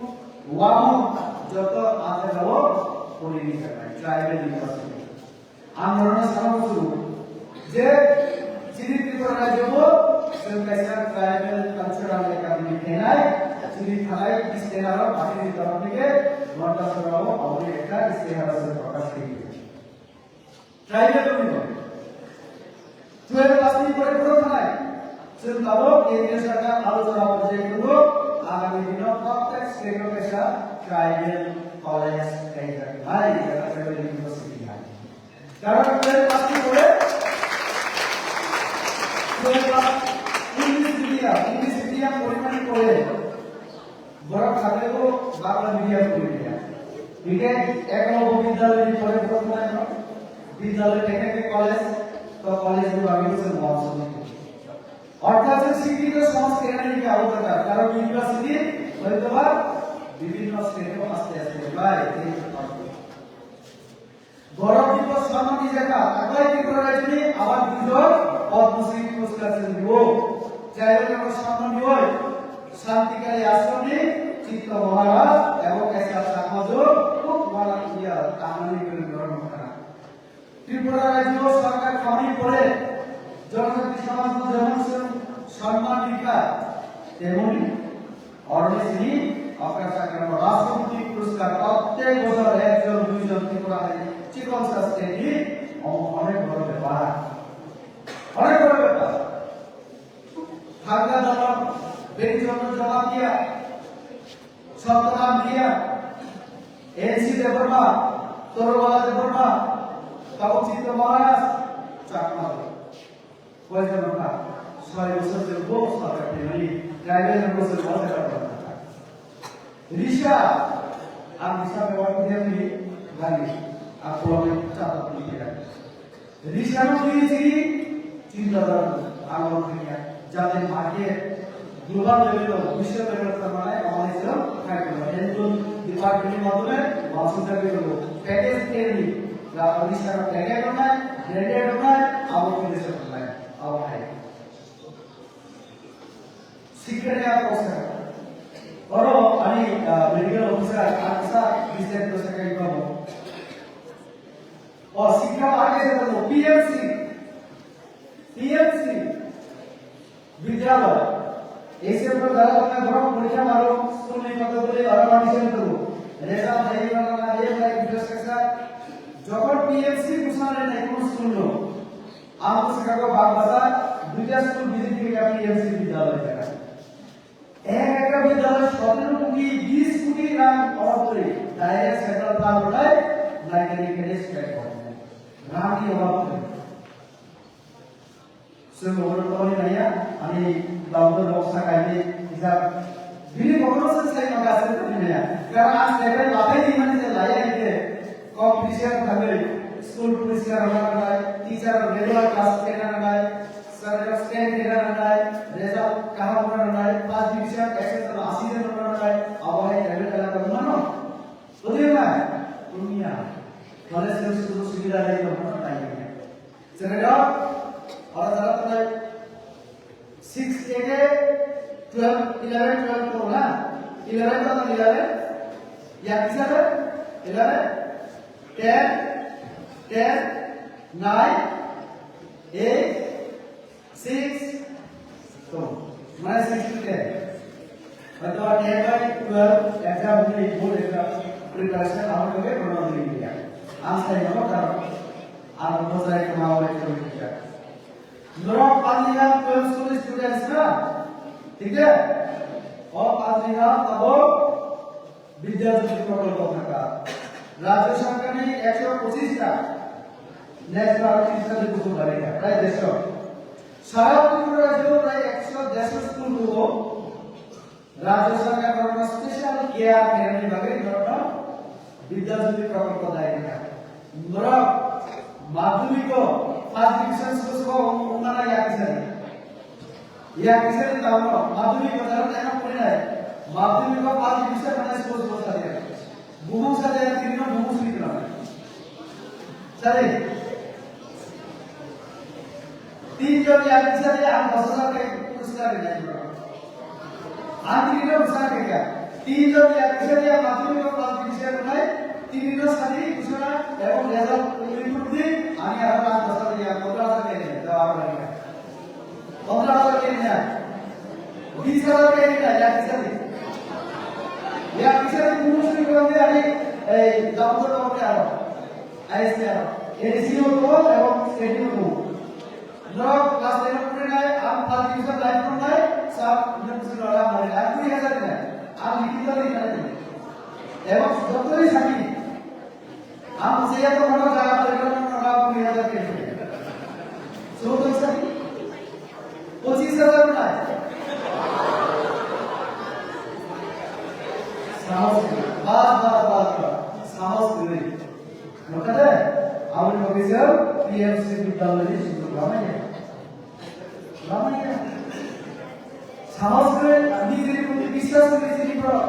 wamung, joto athagao pori ni kanai, tribal university. Ang norokno sana muchungo je chini Tripura rajyo bo chwng kaisa tribal cultural academy khainai, chini thanai istiharo party ni torop theke Gandachara o aboni ekta istiharo chwng prokash khaikha. Tribal wngwi bo twelve pass ni pore pore thanai chwng tabuk kendriya sarkar alochona porjai tongo, agami dino prottek state o kaisa tribal college kaijaknai, tribal university hai. Karon twelve pass ni pore, twelve pass English medium, English medium porimani pore, borok sabai bo Bangla medium pori ya. Hingke Eklavya Vidyalaya ni pore borok khna no, Vidyalaya Technical College, to college ni bagwi se mo. Orthat je sikkhito somaj khainani hingke abo dorokkar, karon university hoytoba বিভিন্ন স্টেটও আস্তে আস্তে প্রায় এই উৎপাদন। গৌরব দিবস সম্মান নিজেকা, তারপরে ত্রিপুরা রাজ্যে আবার দুজন পদ্মশ্রী পুরস্কার পেল। যাই হোক, আমরা সম্মান দিবই শান্তিকালী আশ্রমে চিত্ত মহারাজ এবং এস আর চাকমাজু খুব ভালো ইয়া কামানি করে গ্রহণ করা। ত্রিপুরা রাজ্য সরকার খাওয়ানি পরে জনজাতি সমাজ যেমন সম-, সম্মান দিকা তেমনি অরণি সিং অকাশাগ্রাম রাষ্ট্রপতি পুরস্কার প্রত্যেক বছর একজন দুইজন ত্রিপুরা থেকে চিকন স্টেটে অনেক বড় ব্যাপার, অনেক বড় ব্যাপার। থাঙ্গা দলম বেরিচন্দ্র জমাতিয়া, সত্যনাম দিয়া, এন সি দেববর্মা, তরুবালা দেববর্মা, কাউচিত মহারাজ, চাকমা দল। কয়জন ওঠা? ছয় বছর যে বহু সরকার পেয়ে ট্রাইবেল বছর বছর রিসা, আমি সব ওয়ার্ড দিয়ে আমি গালি, আর প্রবলেম চাপা দিয়ে রাখি। Research PhD চিন্তা ধারা আলো থেকে যাতে মার্কেট গ্লোবাল লেভেল বিশ্ব লেভেল মানে আমাদের ছিল খাই করবো। এমন ডিপার্টমেন্টের মাধ্যমে মাসুল চাকরি করবো। প্যাকেজ ট্রেনিং, রিসার্চ প্যাকেজ নাই, গ্রেডেড নাই, আবার বিদেশে নাই, আবার নাই। শিক্ষা নেওয়ার অবস্থা। ধরো আমি মেডিকেল অফিসার, আচ্ছা, বিস্তারিত সেখানে পাবো। ও শিক্ষা আগে যেতে পিএমসি, পিএমসি বিদ্যালয়। এই সেন্টার দ্বারা তোমরা ধরো পরীক্ষা মারো, স্কুল নিয়ে কথা বলে বারো পার্টিশন করবো। রেজাল্ট হাই না না হাই না ইন্টারেস্ট আছে। যখন পিএমসি ঘোষণা নেই কোনো স্কুল নো। আমি সেখানে বাগবাজার দুইটা স্কুল ভিজিট করে পিএমসি বিদ্যালয় দেখা। এক একটা বিদ্যালয় সতেরো কোটি, বিশ কোটি রাং অভাব করে ডাইরেক্ট সেন্ট্রাল ফান্ড উঠায়, নাইকেল কেটে স্প্রেড করে। রাং কি অভাব করে? সে মোহন করি নাইয়া, আমি দাউদ বক্সা কাইলে ইজা বিলি বকরো সে সেই মকা সে করি নাইয়া। কারণ আজ লেভেল বাপে দি মানে যে লাইয়া ইতে কম্পিটিশন থাকবে, স্কুল পরিষ্কার হওয়া নাই, টিচার রেগুলার ক্লাস কেনা নাই, Sir, explain kena nanai, result kaham hwnna nanai, first division, S S L, oxygen hwnna nanai, abo hai private elaka hwnmano? Hwnwi hwnna? Hwnya. College ni sujog subida rai tongmano nai hwnya. Sebedo, oro jara tongnai six theke twelve, eleven, twelve tongo na? Eleven tongo, eleven? Yak hisabe? Eleven? Ten? Ten? Nine? Eight? Six, to, mane six to ten. Hoito ten by twelve exam ni board exam preparation amar loge kono dili dia. Ang sai no karo. Ang bojai kama ore karo dia. Norok Panjihar twelve school students na, thik hai? O Panjihar tabo Vidya Jyoti Prakalpo thaka. Rajya Sarkar ni ekso pochis ta national teacher ni buku bari ta, prai desho. Sara Tripura rajyo prai ekso desho school rugo. Rajya Sarkar kono special care khaimani bagwi kono Vidya Jyoti Prakalpo dai ta. Norok madhyamiko first division school ko ungmana yakisari. Yang bisa di tahu, madhyamik pelajaran enak puri nai. Madhyamik ko first division mana school school saja. Bumung saja yang tirino bumung suri kena. Sari. Tin jon yang bisa dia ang bahasa sampai puruskar ini. Ang tirino bisa kerja. Tin jon yang bisa dia madhyamik ko first division nai. Tirino sari kusana, ebong result report di, ani akan ang bahasa dia kota saja ini. Jawab lagi. Pondro hajar ke niya. Bis hajar ke niya, ya kisa di. Ya kisa di, bumung suri kurang dia, ani, eh, dapat dapat dia, aro. Ais dia, aro. Ini sih, untuk, ebong, stadium, untuk. Norok class ten puri nai, ang first division life puri nai, sab, ini mesti ada, hari, aku ya saja. Ang dikit lagi, hari. Ebong, doktor ini sakit. Ang saya to mana jaga, mereka mana kuri hajar ke. Sudah sakit. Pochis hajar nai. Sahos kiri. Bas, bas, bas, bas. Sahos kiri. Nokade, aboni bagwi se P M C bidyaloi ni sujog lamaya. Lamaya. Sahos kiri, nijini proti biswas kiri, nijini pro.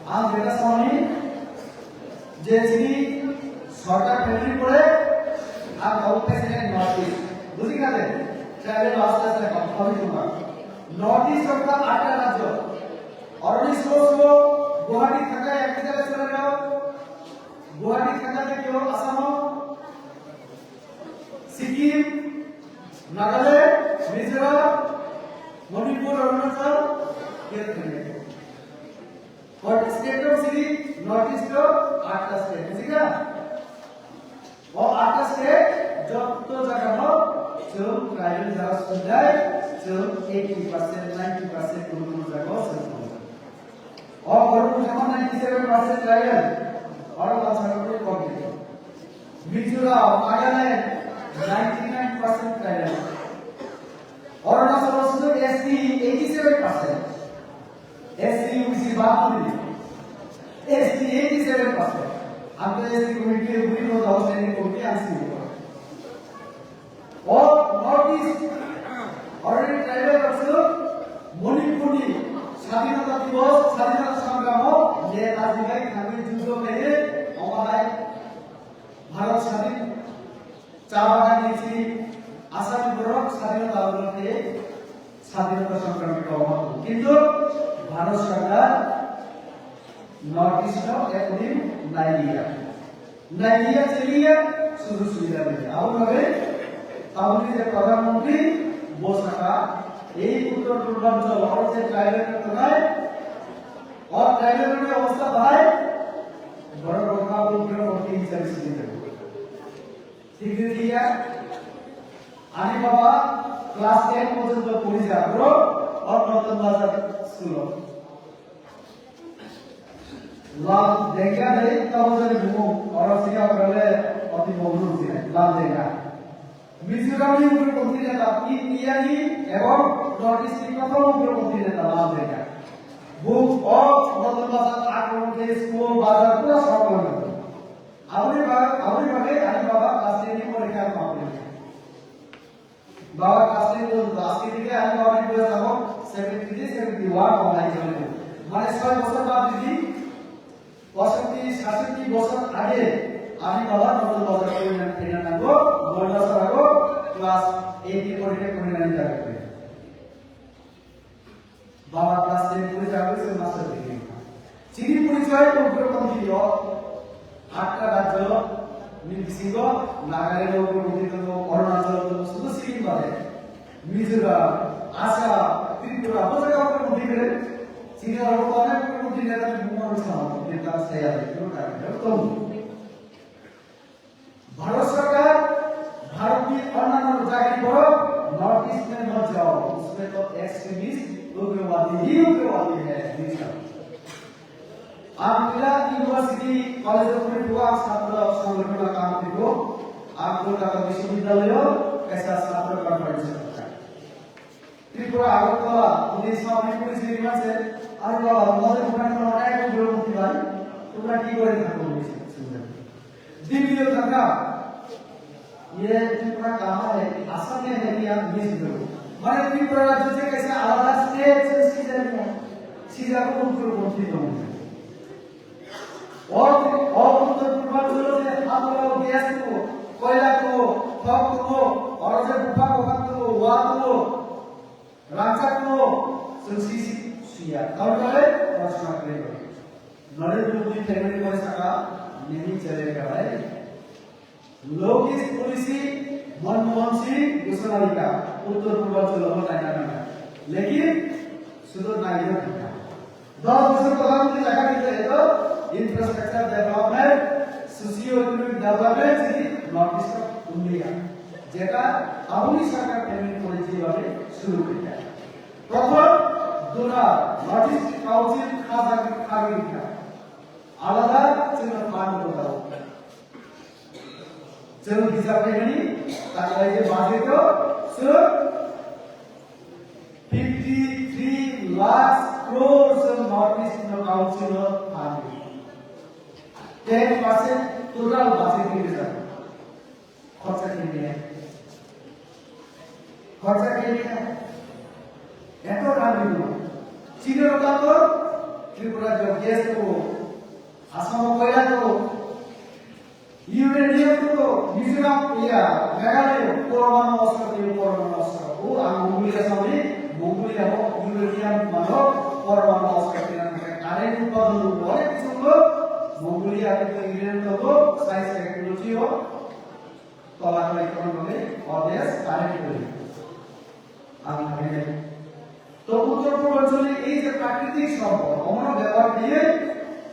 Ang jeta soni je chini sorkar family pore ang kabo president North East. Buji khade? Tribal aste aste kok kami kuma. North East of the atta rajyo. Oroni so so Guwahati thaka ek jagah chale jao. Guwahati thaka de kyo Assam, Sikkim, Nagaland, Mizoram, Manipur, Arunachal, kyo thaka. Kota state rok sini North East o atta state, buji kha? O atta state jotto jaga no chwng tribal jaga sundai, chwng eighty percent, ninety percent kuno kuno jaga o chwng tongo. O borok ni jama ninety seven percent tribal, oro bangsa rok kok di. Mizoram, Nagaland, ninety nine percent tribal. Arunachal o sudhu S T eighty seven percent. S T, O B C bad dili. S T eighty seven percent. Ang to S T committee, we know the outstanding committee, ang sini ko. O North East, already tribal also, Manipur ni Sadhinota Divos, Sadhinota Sangramo, Netaji bai thangwi juddo khaye, omo hai Bharat Sadhin, cha bagan ni chini Assam ni borok Sadhinota Andolon khaye, Sadhinota Sangrami kok ma tongo. Kintu Bharat Sarkar North East no ekdin nailiya. Nailiya chiliya, sujog subida nailiya. Abo bagwi tabukni je Pradhan Mantri bo saka, ei Uttor Purbanchal oro je tribal rok tongnai, o tribal rokni obostha bahai, borok rok abo Uttor Purbanchal hisabe sidi tongo. Thik thik ya. Ani baba class ten porjonto pori ja, bro, o Noton Bazar school o. Lal Dengya dei, tabo jani bumung, oro sini okrale oti bongru sini, Lal Dengya. Mizoram ni ugroponthi neta, India ni ebong North East ni prothom ugroponthi neta Lal Dengya. Bung o Noton Bazar akromon khe school, bazar pura sokol. Aboni ba-, aboni bagwi ani baba class ten ni porikha ma porikha. Baba class ten porjonto, aske theke ani baba ni boyos abo seventy three, seventy one tongnai jone. Mane soi bosor bad didi, poisotti, sasotti bosor age ani baba Noton Bazar porina, porina nango, Gandachara o class eight ni porikha porinani jaga khe. Baba class ten pori jagwi se master degree wngkha. Chini porichoi ugroponthi o atta rajyo ni bisingo Nagaland o ugroponthi tongo, Arunachal tongo, sudu Sikkim bade. Mizoram, Assam, Tripura, bo jaga ugroponthi khe chini aro onek ugroponthi neta ni bumung ano sama, neta saya de, kunu karon tongo. Bharat सरकार भारत की अन्य राज्य को north east में मत जाओ, उसमें तो एक्सट्रीमिस्ट उग्रवादी ही उग्रवादी है। Ang Tripura University College of Tripura ছাত্র সংগঠন কাম করব। Ang Kolkata বিশ্ববিদ্যালয় এসা ছাত্র কনফারেন্স করতাম। Tripura Agartala, উনি সব রিপোর্ট দিয়ে মাসে, আর বাবা, তোমাদের ওখানে তো অনেক উগ্রপন্থী ভাই, তোমরা কি করে থাকো? দিল্লিও থাকা, ये त्रिपुरा कहाँ है? आसाम में है क्या? नहीं। মানে ত্রিপুরা রাজ্য থেকে এসে আলাদা স্টেট সিজার, সিজার উগ্রপন্থী দমন। O, o Uttor Purbanchalo je ha tongo, gas tongo, koila tongo, thok tongo, oro je bupha kophang tongo, wa tongo, rangchak tongo, chwng si si suya. Tamoni bagwi porasona khlai rw. Narendra Modi phaimani pore saka, "Nahi chalega bhai." Low caste policy, Manmohan Singh, Ghoshana Rika, Uttor Purbanchal o naina nangya. Lekin, sudu naina nangya. Dos bosor pradhan mantri lekha diye to infrastructure development, socio economic development chini North East o wngya. Jeta aboni sarkar payment policy bhabe suru khaikha. Prothom duna North East Council kha jagwi kha. Alada chwngno fund bo dao. Chwng hijab khaimani taklai je budget o chwng fifty three lakhs crore chwng North East no Council o fund. Ten percent total budget ni rijak. Khorcha khaimaya. Khorcha khaimaya. Eto rang rino. Chini rok to Tripura rajyo gas tongo, Assam o koila tongo, uranium tongo, Mizoram, iya, Meghalaya poromanu ostro twi poromanu ostro. O ang Mongolia sami, Mongolia o uranium mano poromanu ostro twi nang khe current utpadon tongo, onek kichu tongo. Mongolia khe uranium tongo, science technology o tola khlai tongmani o desh current twi. Ang thangwi nai. To Uttor Purbanchal ni ei je prakritik sompod, omono bebohar khlaiwi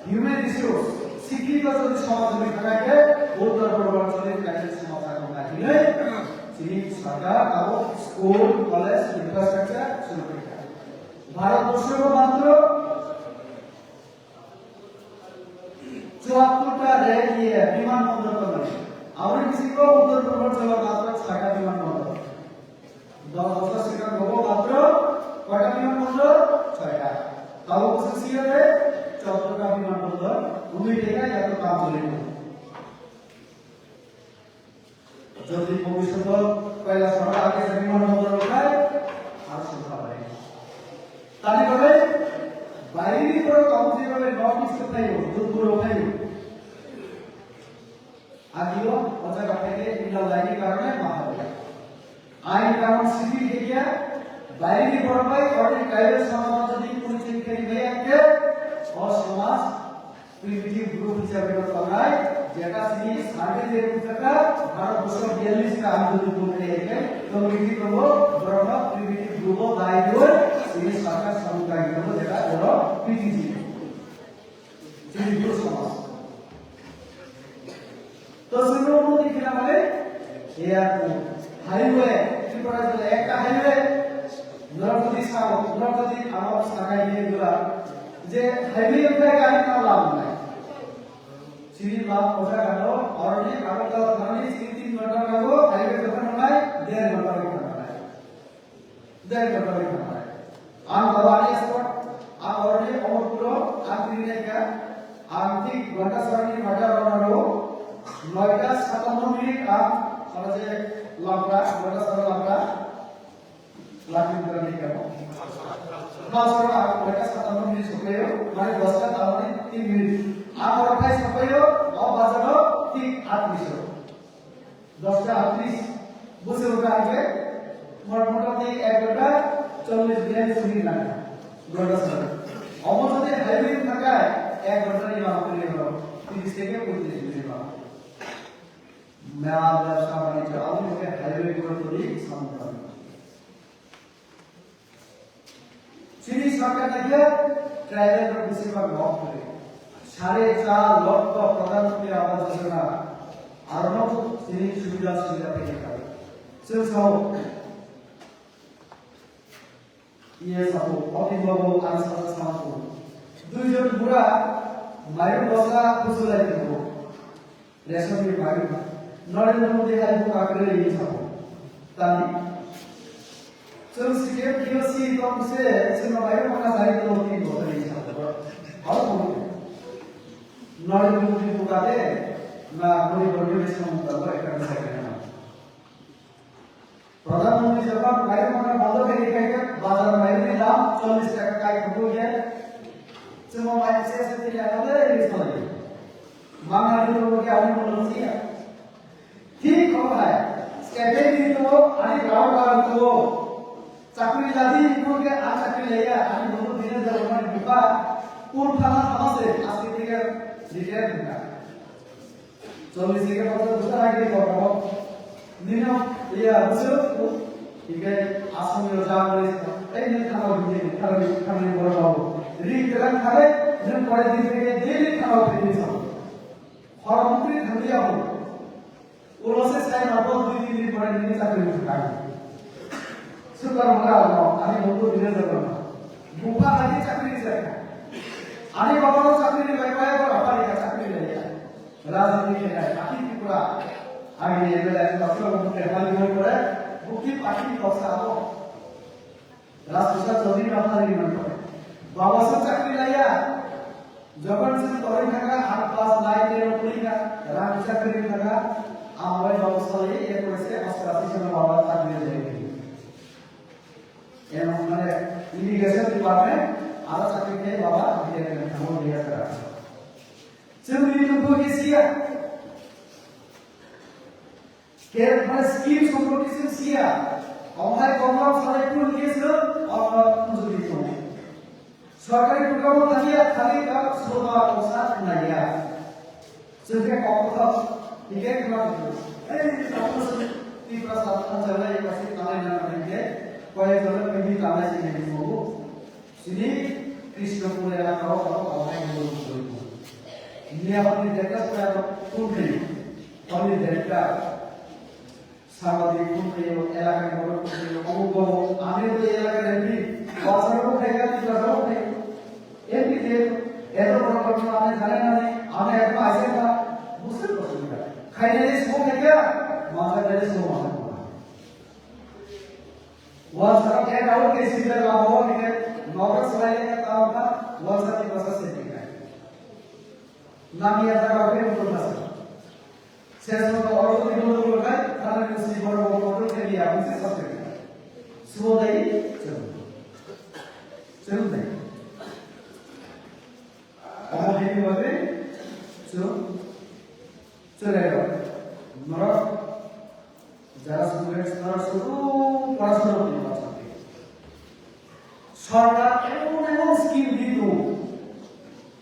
human resource, sikhito jodi somaj ni thangwi khe Uttor Purbanchal ni kaisa somaj abo naiwi chini sarkar abo school, college, infrastructure suru khlai kha. Bharat borsho matro Chuattorta rail, iye, biman bondor tongo. Aboni bisingo Uttor Purbanchalo matro chhoita biman bondor. Dos bosor sikang bobo matro koita biman bondor? Chhoita. Tabuk bwswk siyo de choddo ta biman bondor wngwi tongkha, yato kam choli tongo. Jodi bhobishoto Kailasoro age se biman bondor rok khai, ar songkha bai. Tani bagwi, bairi borok tabuk je bagwi North East o phaio, Dukburo phaio. Agio o jaga phaikhe illegal laini karone ma habo. Ain kanun simi khe kya, bairi borok bai orni kaio samano jodi porichoi khe bai khe, o samaj primitive group hisabe no tongnai, jeta sini survey je wngkha, Bharat borsho biyallis ta ang jodi bung khe khe, to miki tongo, borok no primitive group o dai doi, sini sarkar samung dai tongo, jeta oro P T G. Sini group samaj. To sini modi kina mane, airport, highway, Tripura jodi ekta highway, north jodi south, north jodi amar sakai ni gula, je highway wngkha gari no lam nai. Sini lam kosa kano, oroni Agartala thani sini tin ghonta lago, highway jokhon nai, der ghonta lago nai. Der ghonta lago nai. Ang baba ani spot, ang oroni Omorpuro, ang tini naikha, ang thik ghonta sarni bhaja rona ro, noita satanno minit ang, sana je lamra, ghonta sara lamra. Lakhi bwrani kamo. Masra ang koita satanno minit sokhaio, mane dosta tamoni tin minit. Ang oro phai sokhaio, o bazaro thik aat minit o. Dosta aat minit. Bwswk wngkha hwnkhe, mot-, motamoti ek ghonta chollish biyallish minit lage. Ghonta sara. Omo jodi highway wngkha khe, ek ghonta ni lama kwrwi oro. Tiris theke poitris minit lama. Mela bebsa banijyo aboni bagwi highway guri tuli samung tangwi. Chini sarkar naikhe tribal rok bisi bang nok kwrwi. Sare char lokho Pradhan Mantri Awas Yojana arono chini subida subida phaikha. Chwng sao Iye sabo, o tin babu ang sasa sama ko. Duijon bura mairum bosta kusulai tongo. Ration ni mairum. Narendra Modi hai bo kakre iye sabo. Tani. Chwng C D F P O C tong se, chwng mairum mana sai to tin bosta iye sabo. Hal ko. Narendra Modi bukade, na Modi bodi me samung tabo ekta sai na. Pradhan Mantri jokhon mairum mane bondo khe rikha khe, bazar mairum ni dam chollish taka kai thangwi khe, chwngno mai se se tini ano le ri salai. Mangna ni to khe ani bondo siya. Thik kok hai, state ni to ani gaon gaon to. Chakri ladi ko khe a chakri laiya, ani bondo bina jabo mani buka, pun phala phala se, aske tiga retire thangkha. Chollish theke ponchash bochor age ni kotor. Nino, iya, bujo, hingke asomni o jagori, ei, nini thangao hingke, thangao, thangao borok rao. Ri kwrang thangwi, nwng pore din theke daily thangao phai di sao. Hor mukri thangwi abo. Ulo se sai ma bo dui tin din pore nini chakri thang. Sukar mara no, ani bondhu bile jagor no. Bupha hadi chakri rijak. Ani baba no chakri ri bai bai, baba ri chakri ri ya. Rajniti khe nai, Akhi Tripura, agini M L A, Doctor Babu Tripura ni hoi pore, bukti party ni noksa abo. Rajprasad Chaudhary ni noksa ni hoi pore. Baba se chakri laiya, jokhon se toroi thangkha, ang class nine ten o pori kha, rang chakri thangkha, ang bai baba salai, ye pore se, aste aste se baba chakri laiya. Em, mane, irrigation department, Aro chakri khe baba, bidai khe thangma biya kara. Chwng ni tongbo khe siya. Khe mane scheme somporke chwng siya. Omo hai program salai phuru khe chwng, omo phunjogwi tongo. Sorkari program o thangya, thangwi ka soba kosa naiya. Chwng khe kok kothok, hingkhe khna kuthuk. Ei, tabuk se Tiprasa thansa lai, kasi tanai na nai khe, koyek jone phaidi tanai sini tongo. Sini Krishnapur elaka o, o, o, hai tongo. Niya honi deka koya phone khe, honi deka. Sabadik phone khaio, elakani borok phone khaio, omo bobo, ami bo elakar M P, Walsaro bo khaika, Tiprasa bo khaio. M P khe, eto borok rok no ami janai nani, ami ekma aise kha, bwswk kosoi kha. Khainani sbo khaika, manjaknani sbo manjakma. Walsaro khe rao khe sibra labo khe, nogo swlai khe tamo kha, Walsaro Tiprasa se khe. Nangya jaga khe bukur kha. Sesno to oro ni bolo bolo kai, kana ni si boro boro boro ke dia, busi sabte. Subo dai, chum. Chum dai. Omo hai ni bagwi, chum. Chulai ro. Norok, jara students, norok sudu, porasona ni bachate. Sorkar emon emon scheme di tongo.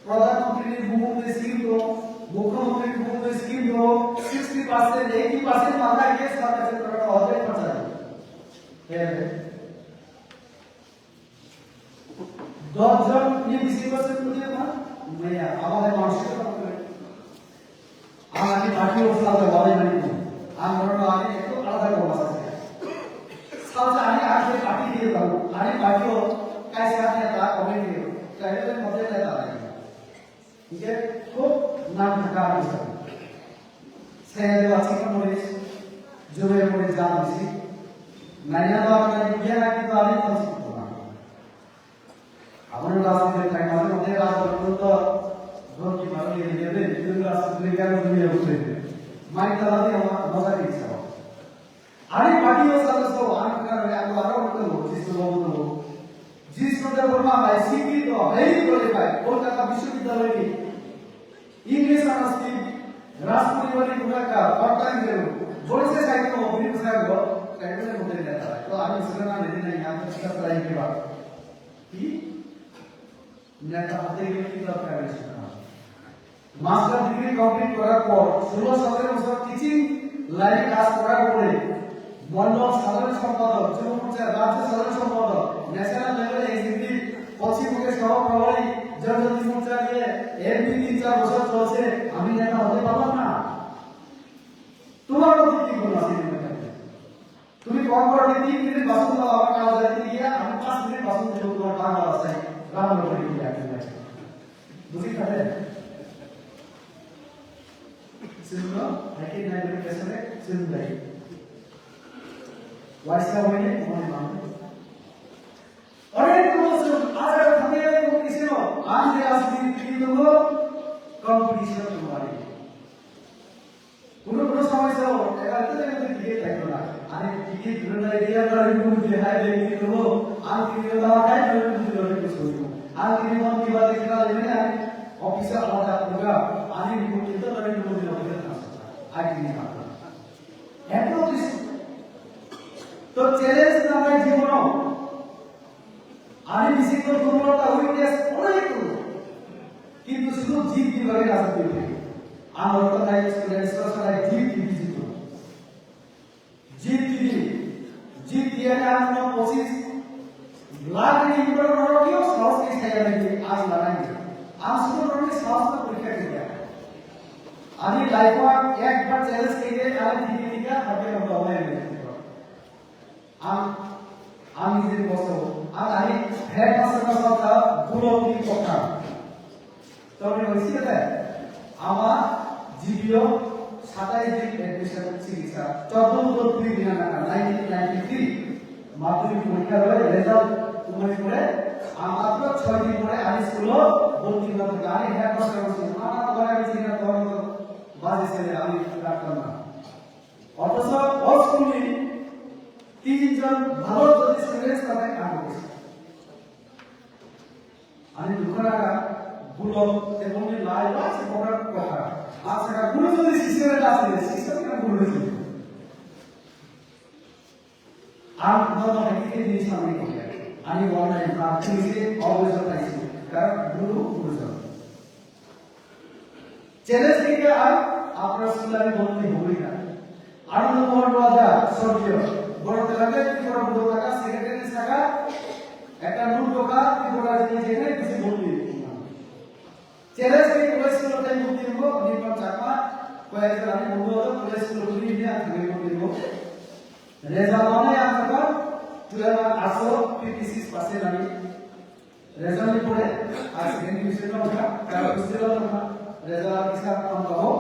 Pradhan Mantri ni bumung ni scheme tongo, Mukhyamantri ni bumung ni scheme tongo, sixty percent, eighty percent mangkha hinkhe sorkar se pradhan mantri khorcha di. He, he. Dos jon ni bisingo se pudi ma, maya, abo hai mansi ko. Ang ani party o salsa walai mani ko. Ang bono ani ekdom alada ko masa se. Salsa ani ang se party diye ko. Ani party o kaisa ani ta comment diye. Kaisa le mate le ta lai. Hingke khub nam thaka ani sa. Saya de wasi ko moris, jube moris jam bisi. Nanya ba nanya biya na ki to ani ko si ko. Aboni rajniti thai maje maje rajniti to dhorki maro ni ni de ni rajniti kar ni ni utre. Mai tala ni ama maza ni sa. Ani party o sa so ani kar ni aku aro ko jisu lo to. Jisu de Burma bai sikhi to hai qualify Kolkata Bishwobidyaloy ni English honours ni Rajpuri wani buka ka part time jero. Bori se sai ko bini buka go kai bole mute neta. To ani sura na ni ni ya ta try ke ba. Ki? Neta hate gele ki dor kar hai suna. Master degree complete korar por ষোলো সতেরো বছর teaching line কাজ করার পরে মণ্ডল সাধারণ সম্পাদক, যুব মোর্চা রাজ্য সাধারণ সম্পাদক, ন্যাশনাল লেভেল এক্সিকিউটিভ, পশ্চিমবঙ্গের সহ প্রভারী, জনজাতি মোর্চা নিয়ে এমপি তিন চার বছর চলছে, আমি নেতা হতে পারলাম না। তোমার মধ্যে কি গুণ আছে? তুমি কম করে তিন মিনিট বাসন দাও, আমার কাজ যাইতে গিয়ে আমি পাঁচ মিনিট বাসন দিব তোমার বাংলা ভাষায়, রান্না করে দিয়ে আসতে পারি। বুঝি খাবে? শুনলো, একই নাই বলে পেছনে শুনবে। ওয়াইসা হইলে তোমার মানবে। অনেক বছর আগে থাকতে কিছু আনতে আসবি, কিন্তু কম্পিটিশন তোমার Kuno kuno samai sao, eba tene tene ticket paito na. Ani ticket rwna area na rwna rwna hai de ni kuno. Ani ticket rwna hai de ni kuno rwna kuno. Ani ticket mon kiba de kira de ani office alada kuga. Ani report kita dari kuno kuno kuno na. Ai ni apa. Eto dis. To challenge na mai jibono. Ani bisingo durbolta, weakness onek tongo. Kintu sudu jit ni bagwi rajniti khlai. Ang oro nai student sora sora jit ni bisingo. Jit ni, jit ni ani ang no pochis lakh ni upor norok yo sahos ni saya lagi ang lanai. Ang sudu norok ni sahos no porikha khlaiya. Ani life o ang ekbar challenge khlaiya, ani thik thik kha, habya ang dawai ang. Ang, ang nijini bosto, ang ani headmaster no sakha, bulok ni kokha. Tamni hoisi kete, ama G B o satais din admission sikisa, chordo bujor twi dina naka, nineteen ninety-three, madhyamik porikha roi result umai pore, ang matro choi din pore ani school o bhorti hoi thaka, ani headmaster no si, ama pore ani chini na tohon to baji sele ani doctor na. অথচ ও স্কুলে তিনজন ভালো যদি স্টুডেন্টস থাকে আগে। Bokra bulok tebongni lai lai se bokra kokha. Asaka guru jodi sisya na asile sisya na guru jodi. Ang no no hai khe ni samni kokha. Ani wana ni prak ni se always paisi. Karon guru guru jodi. Challenge khe ang apra sulani bonni hobri na. Anando Mohan Raja, Sorgiyo, Boro Telangana Tripura Budo Taka, Secretary Saka, Ekta Nur Doka, Tripura Jini Jene, Bisi Bhundi. Challenge ni College School of Time Bhundi Bo, Nirmal Chakma, Koyajal Ani Bhundi Bo, College School of Time Bhundi Bo. Result mane ang kata, twelve ang aso, fifty six percent ani. Result ni pore, a second division no kha, karo festival no kha, result ang kisa ang kabo.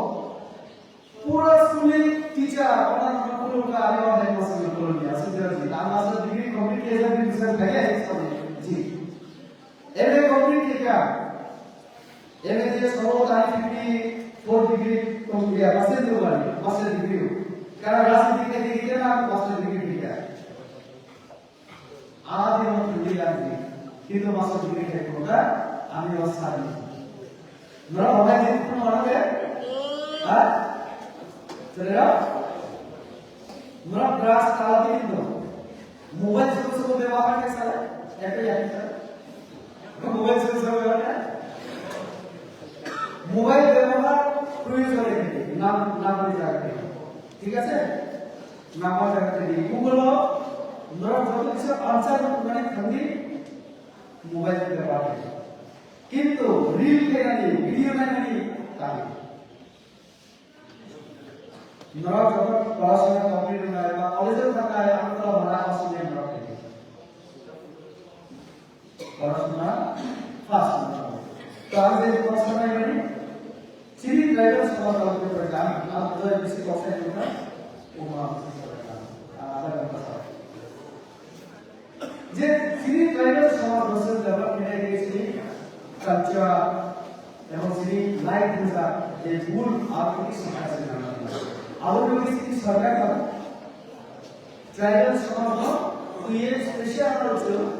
Pura school ni teacher, ona no pura ka ani o headmaster no pura ni, asu jira ji. Ang master degree complete kiya jab ni result kha ya, ji. M A complete kiya. M A je solo tani fifty four degree complete ya, master degree wani, master degree. Kara rajniti ke degree na master degree kiya. Adi no thangwi lagi. Kintu master degree khai pura ani o sadi. Nora babai je pura mana be? Ha? Chere ya? Nora class kala de kintu. Mobile suku suku bebahar ke sale? Ekta ya kita. Mobile suku suku bebahar ke? Mobile bebahar proyojon ekhe. Nam nam ni jaga. Thik ase? Number jaga tini Google o norok joto kisa answer rok mani thangwi mobile ni bebhar khe. Kintu reel khainani, video nainani tangwi. Norok joto porasona complete wngnai ba college o thangnai ang tolo mana asli norok khe. Porasona first number. To ang je porasona mani, chini tribal somaj rok ni program, ang to bisi porasona nukha, uma ang ada bangsa. Je chini tribal somaj rok se develop kene ke chini culture, ebong chini life ni ja, je bul, ar kuni sikha se nana. Abo ni chini sarkar Tribal somaj no twiwi special rok chwng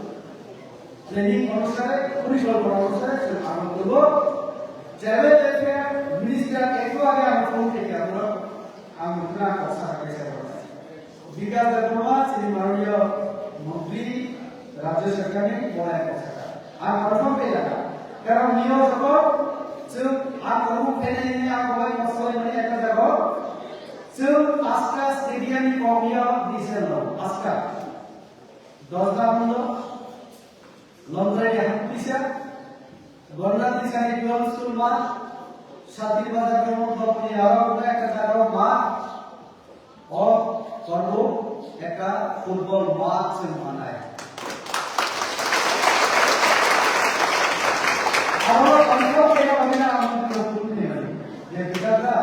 planning onusare, porikolpona onusare chwng abo tugo. Tribal welfare minister ekto age ang phone khe khe abo ang nukna koksa kaisa rok. Bikas Debbarma chini mananiya montri, rajya sarkar ni bolai koksa. Ang confirm khe jaga. Karon nio joto chwng ang kormo khainai ni ang bolai koksa mani ekta jaga. Chwng paska stadium ni kok ya decision lo, paska. Dosda mundo, Londrai ni Hapkisa, Gorna Tisa ni Dual School ma, Sati Bazar ni Mond Block ni aro kuna ekta jaga ma, o Korbu ekta football ma chwng manai. Aro ang kok kaya wabina ang kok kok ni. Ya kita ka,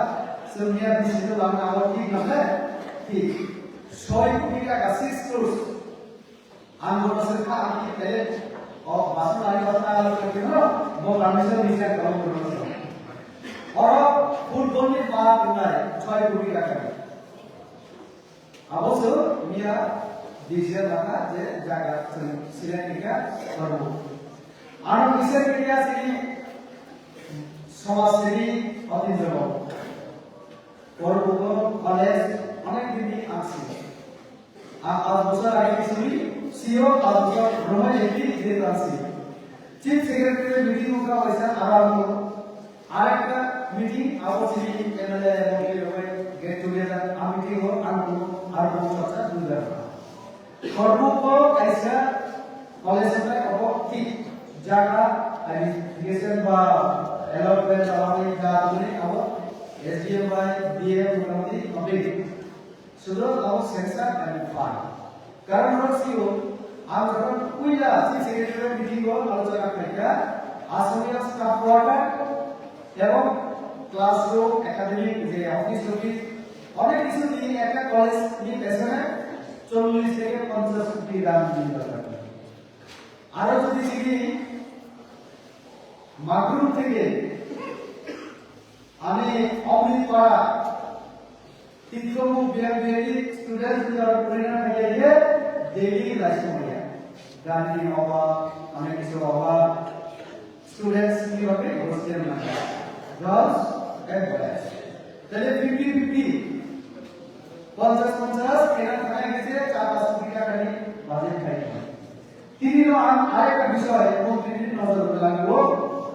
semia di situ lang awal di mana? Di. Soi kubi ka ka six crores. Ang bo se kha ang ki tele. O basu nari basu nari lo kino. Bo permission di siya kamu berlaku. Oro football ni pa tunai soi kubi ka ka. Abo se miya decision laka je jaga select kika baru. Ano bisa kika sini somaj sebi Otindra Babu. Korbugo college onek din ni ang si. Ang pas bosor age sini, sio pas bosor romai ekti je ang si. Chief Secretary meeting ka waisa aram. Arekta meeting abo sini M L A, M P rok bai get together a meeting o ang bo, ang bo chorcha dui jar. Korbuko kaisa college bai obo thik jaga identification ba allotment ba bai da tuni abo S D M bai D M motamoti obe. Sudo abo sensor and fund. Karon horo sio, ang jokhon puila chief secretary meeting o alochona khlaikha, asamiya staff quarter ebong classroom, academic je office toffice, onek kichu di ekta college ni pesone chollish theke ponchash koti ran di dorkar. Aro jodi sini Magrum theke Ani Omrit Para, Titromuk B M B A ni student leader Purina Khaye daily laisung ya. Gandhi ni oba, ani kisu oba, Students ni bagwi hostel nangkha, girls and boys. Tale fifty fifty, ponchas ponchas kena thanai hwnkhe je char pach koti taka ni budget khai tong. Tini no ang arekta bisoi montri ni nojor rwna nango,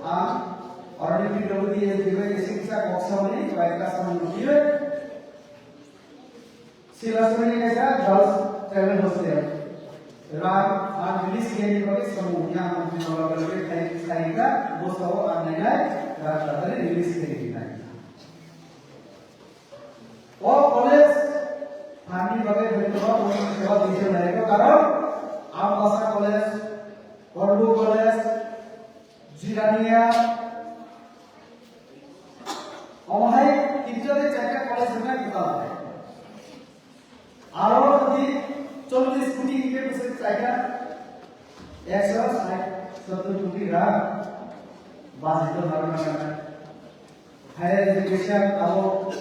ang Arnib Tibrabudi S D O S D kisa kok samani bai kisa samani nukliyo. Silasuri kaisa girls tribal hostel. Rang, rang release khaini bagwi samung ya ang tini nokbar bagwi khai, khaika, bosao ang nainai, rang tatari release khaini nai. O college thani bagwi hoito ba tongni sewa tisa nai ko karon, Ambasa College, Korbu College, Jirania, omo hai kinto de charta college hwnna kwtal hai. Aro jodi chollish koti hingke bwswk chaikha, ekso sait sottor koti rang budget o narwkna nangnai. Higher education abo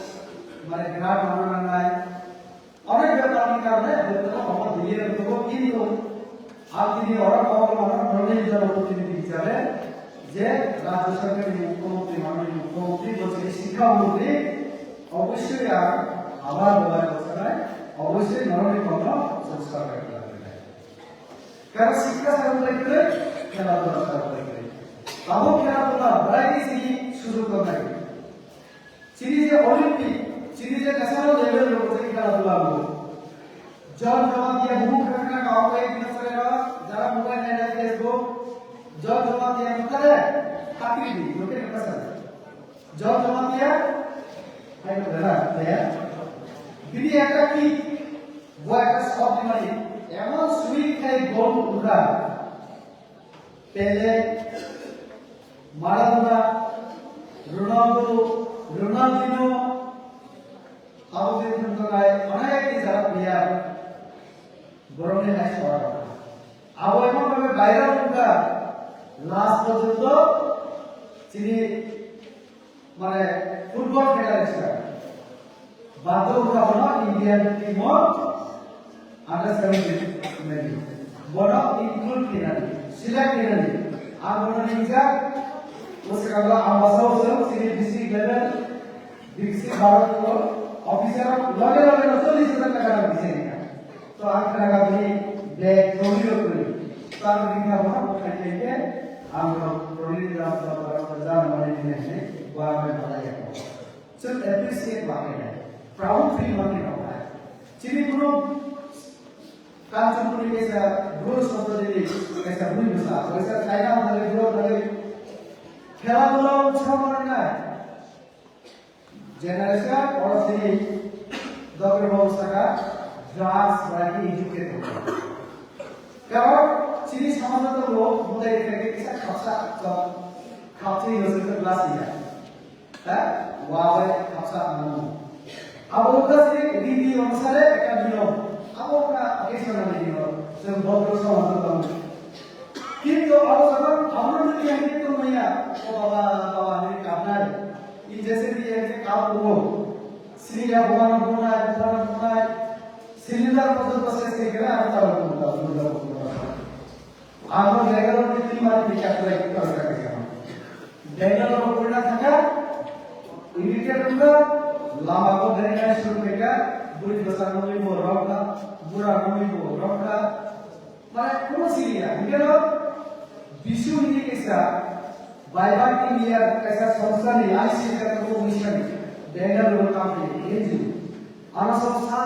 mane grant narwkna nangnai. Onek bepar ni karone hoito omo delay rok tongo, kintu ang tini oro kok mano norok ni jana protinidhi hisabe je rajya sarkar ni mukhyamantri, manoniya mukhyamantri, bo chini shikkha mantri, obossoi ang abar bobai bwchanai, obossoi norok ni kokno chwng sarkar khlai. Karon shikkha sarkar khlai, khela dura sarkar khlai. Abo khela dura bwrai ni sini sujug tongnai. Chini je Olympic, chini je national level rok je khela dula rok. John Jamatia buhuk khakna ka okai dina sare ro, jara mobile nai nai Facebook. John Jamatia mutare, takri di, loke na kasar. John Jamatia, hai ko dara, ya. Bini ekta ki, bo ekta shot di mari, emon sweet khai goal utra. Pele, Maradona, Ronaldo, Ronaldinho, abo je thwngthwng hai onek ni jara player borokni hai sora. Abo emon bhabe viral wngkha, last porjonto chini mane football federation bato wngkha bono Indian team o under seventeen mani. Bono include khainani, select khainani. Ang bono ringjak, bwskango ang bwsao chwng chini district level, district Bharat o officer loge loge no chollish hajar taka rang bisai kha. To ang khna bini bag trolley rok kwrwi. To ang bini kha bono khai khai khe ang rok trolley ni dam to barok hajar mani ni hinwi bo ang bai malai ya. Chwng appreciate ma khe nai, proud feel ma khe nai. Chini bono Kanchanpur ni kaisa bro soto dili kaisa bui bwsa, kaisa China hwnwi bro hwnwi khela dula o chwng ma nai. Generation oro sini Doctor Babu saka drugs bai educate wngkha. Karon chini somajo tongo budai khe kisa khapsa chwng khapsa yoswk glass ya. Ha? Wa bai khapsa mano. Abo wngkha se riti onusare ekta niyom. Abo wngkha occasionally niyom. Chwng bhadro somajo tongo. Kintu abo jaga abo nini yang tongmaya. O baba, baba, nini kapnai. Injection diye je kap kubo. Sini ya bumano bunai, bumano bunai. Cylinder porjonto ses khe khe aro taro taro taro taro taro. Amo Bangalore ni twi mari ni chaklai kar kar kar. Bangalore ko na thaka, irritated wngkha, lama ko dere kai shuru khaikha, buri bwsa nungwi bo rokha, bura nungwi bo rokha. Mane kono siriya, hingkhe no bisu hini kaisa, Vibrant India kaisa songstha ni I C F F ko mission, Bangalore company, N G O. Ano songstha,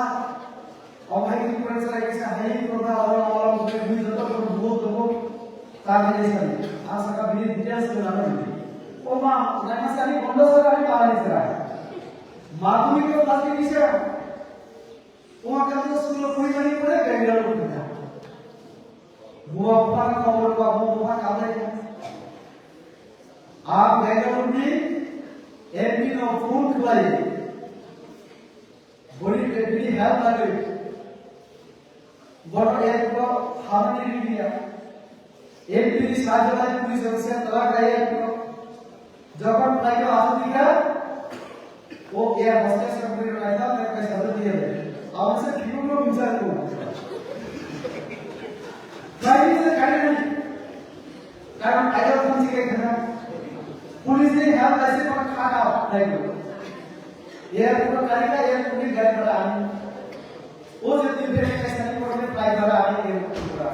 Omo hai khe kwrwngsa lai kisa hai program oro oro khe bui joto khe bui joto khe ta bini sani. Ang saka bini details khe nang nang. O ma, nang sani bondo saka ni pahani sara. Madhyamik to pass khe kisa. O ma kato school koi mani pore Bangalore khe ta. Bua bupha ni khobor ba bua bupha kalai. Ang Bangalore ni M P no phone khlai. Boni bini help lagwi. Bono airport hamani riya. M P ni sajolai police officer tala gai airport. Jokhon flight o asuk dikha, o air hostess company rok naithok naithok khe sajak diya. Abo se phiyok no bumsa ko. Flight ni se gari nai. Karon airport Police ni help laise kono khana nai ko. Airport kari ka airport ni gari bhara ani. O je tin bhai kaisa ni kono flight bhara ani airport bhara.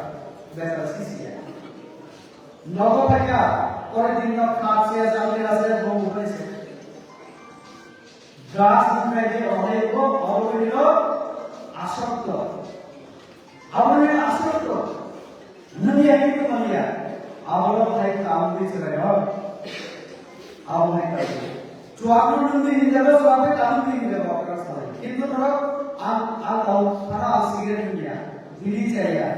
Besa sisi ya. Nogo phaikha, pore din no khap se jang ni ase bo bo se. Gas ni khai de ohe bo abo ni no asokto. Abo ni asokto. Nani ani ko mania. Abo lo khai tam di se ro. Abo ni khai. Chuak no nung di hinja lo, chuak de tam di hinja lo, akra salai. Kintu thoro ang, ang tau, thana ang cigarette hinja. Biri chaya.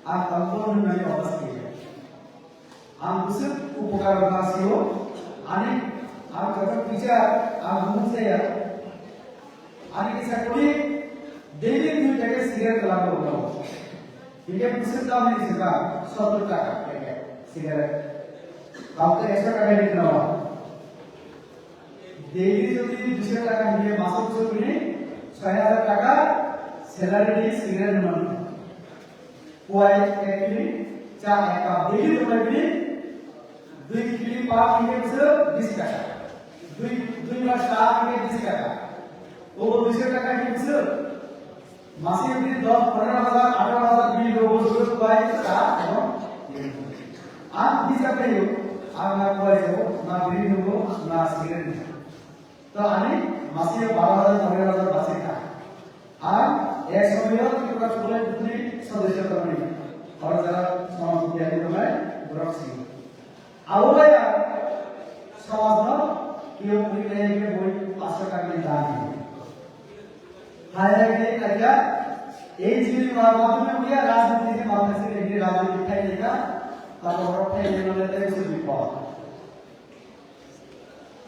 Ang tau ko nung nai obas kiya. Ang bwswk upokar wngkha sio, ani ang joto teacher, ang bumung saya. Ani kisa kuli daily dui packet cigarette kelam rok no. Hingke bwswk dam ni sika sottor taka packet cigarette. Tamo ekso taka ni kena. Daily jodi duiso taka hingke masuk bwswk ni soi hajar taka salary ni cigarette ni mano. Kuai ek kili, cha ek cup daily tongnai bini, dui kili pa kili bwswk bis taka. Dui, dui bar cha kili bis taka. Obo duiso taka kili bwswk. Masi bini dos, pondro hajar, atharo hajar bini rogo bwswk kuai cha tongo. Ang bisa kayo, ang na kuai jago, na bini rogo, na cigarette. To ani masi baro hajar, pondro hajar basi kha. Ar ek somoyo Tripura Chuklai Pukhri sodosyo tongmani. Oro jara somaj biyani tongnai borok si. Abo bai ang somajno kiyok ri khlai khe boi paso kami dan. Hai hai khe khaikha, N G O ni ma-, madhyome khe rajniti ni madhyome se khe rajniti khai kha, ta borok khai khe nole tei se bipod.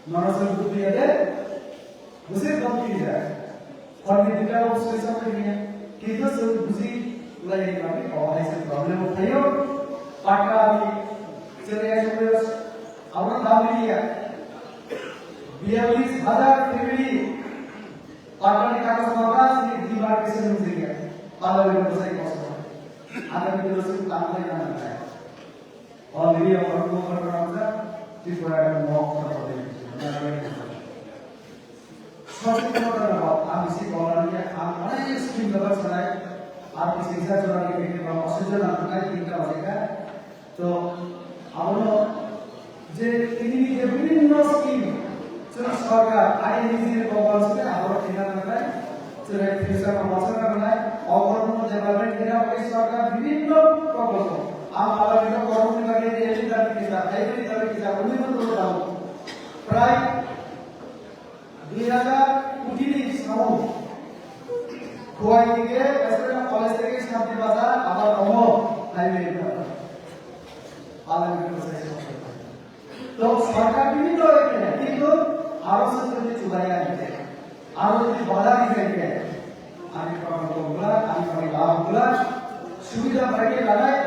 Nono chwng bujiya de, bwswk dom kiriya. Horni dita o bwswk chwng kiriya. Kintu chwng buji lai ni bagwi o hai se problem o thaio. Patta ni chwng ya chwng ya, abo dam kiriya. Biyallis hajar family patta ni kagoj mabra sini demarcation nung kiriya. Pala ni bwsai koso. Ada ni bwsai tang lai na nang. Already our program Tripura and North Pradesh. Sotto kotha no, ami si kolar ni ang onek scheme dabar sanai, ar kisi sa jora ni kekni ba osujo na tanai tinta bajeka. To abono je tini ni je bibhinno scheme, chwng sorkar, I N G ni program se aboro thina nangnai. Chwrai future o bosor nangnai, oborno development khe aboni sorkar bibhinno proposal. Ang pala bino borokni bagwi rally dabi kisa, highway dabi kisa, uni bo tolo tamo. Prai dui hajar koti ni samung. Khowai theke S M College theke Shanti Bazar, abar omo highway. Pala bino sai. To sorkar bini dole kene, kintu aro se tuli chubaiya ni khe, aro tuli bala ni khe, ani prokolpo gula, ani pani lab gula, subida bhai khe lanai,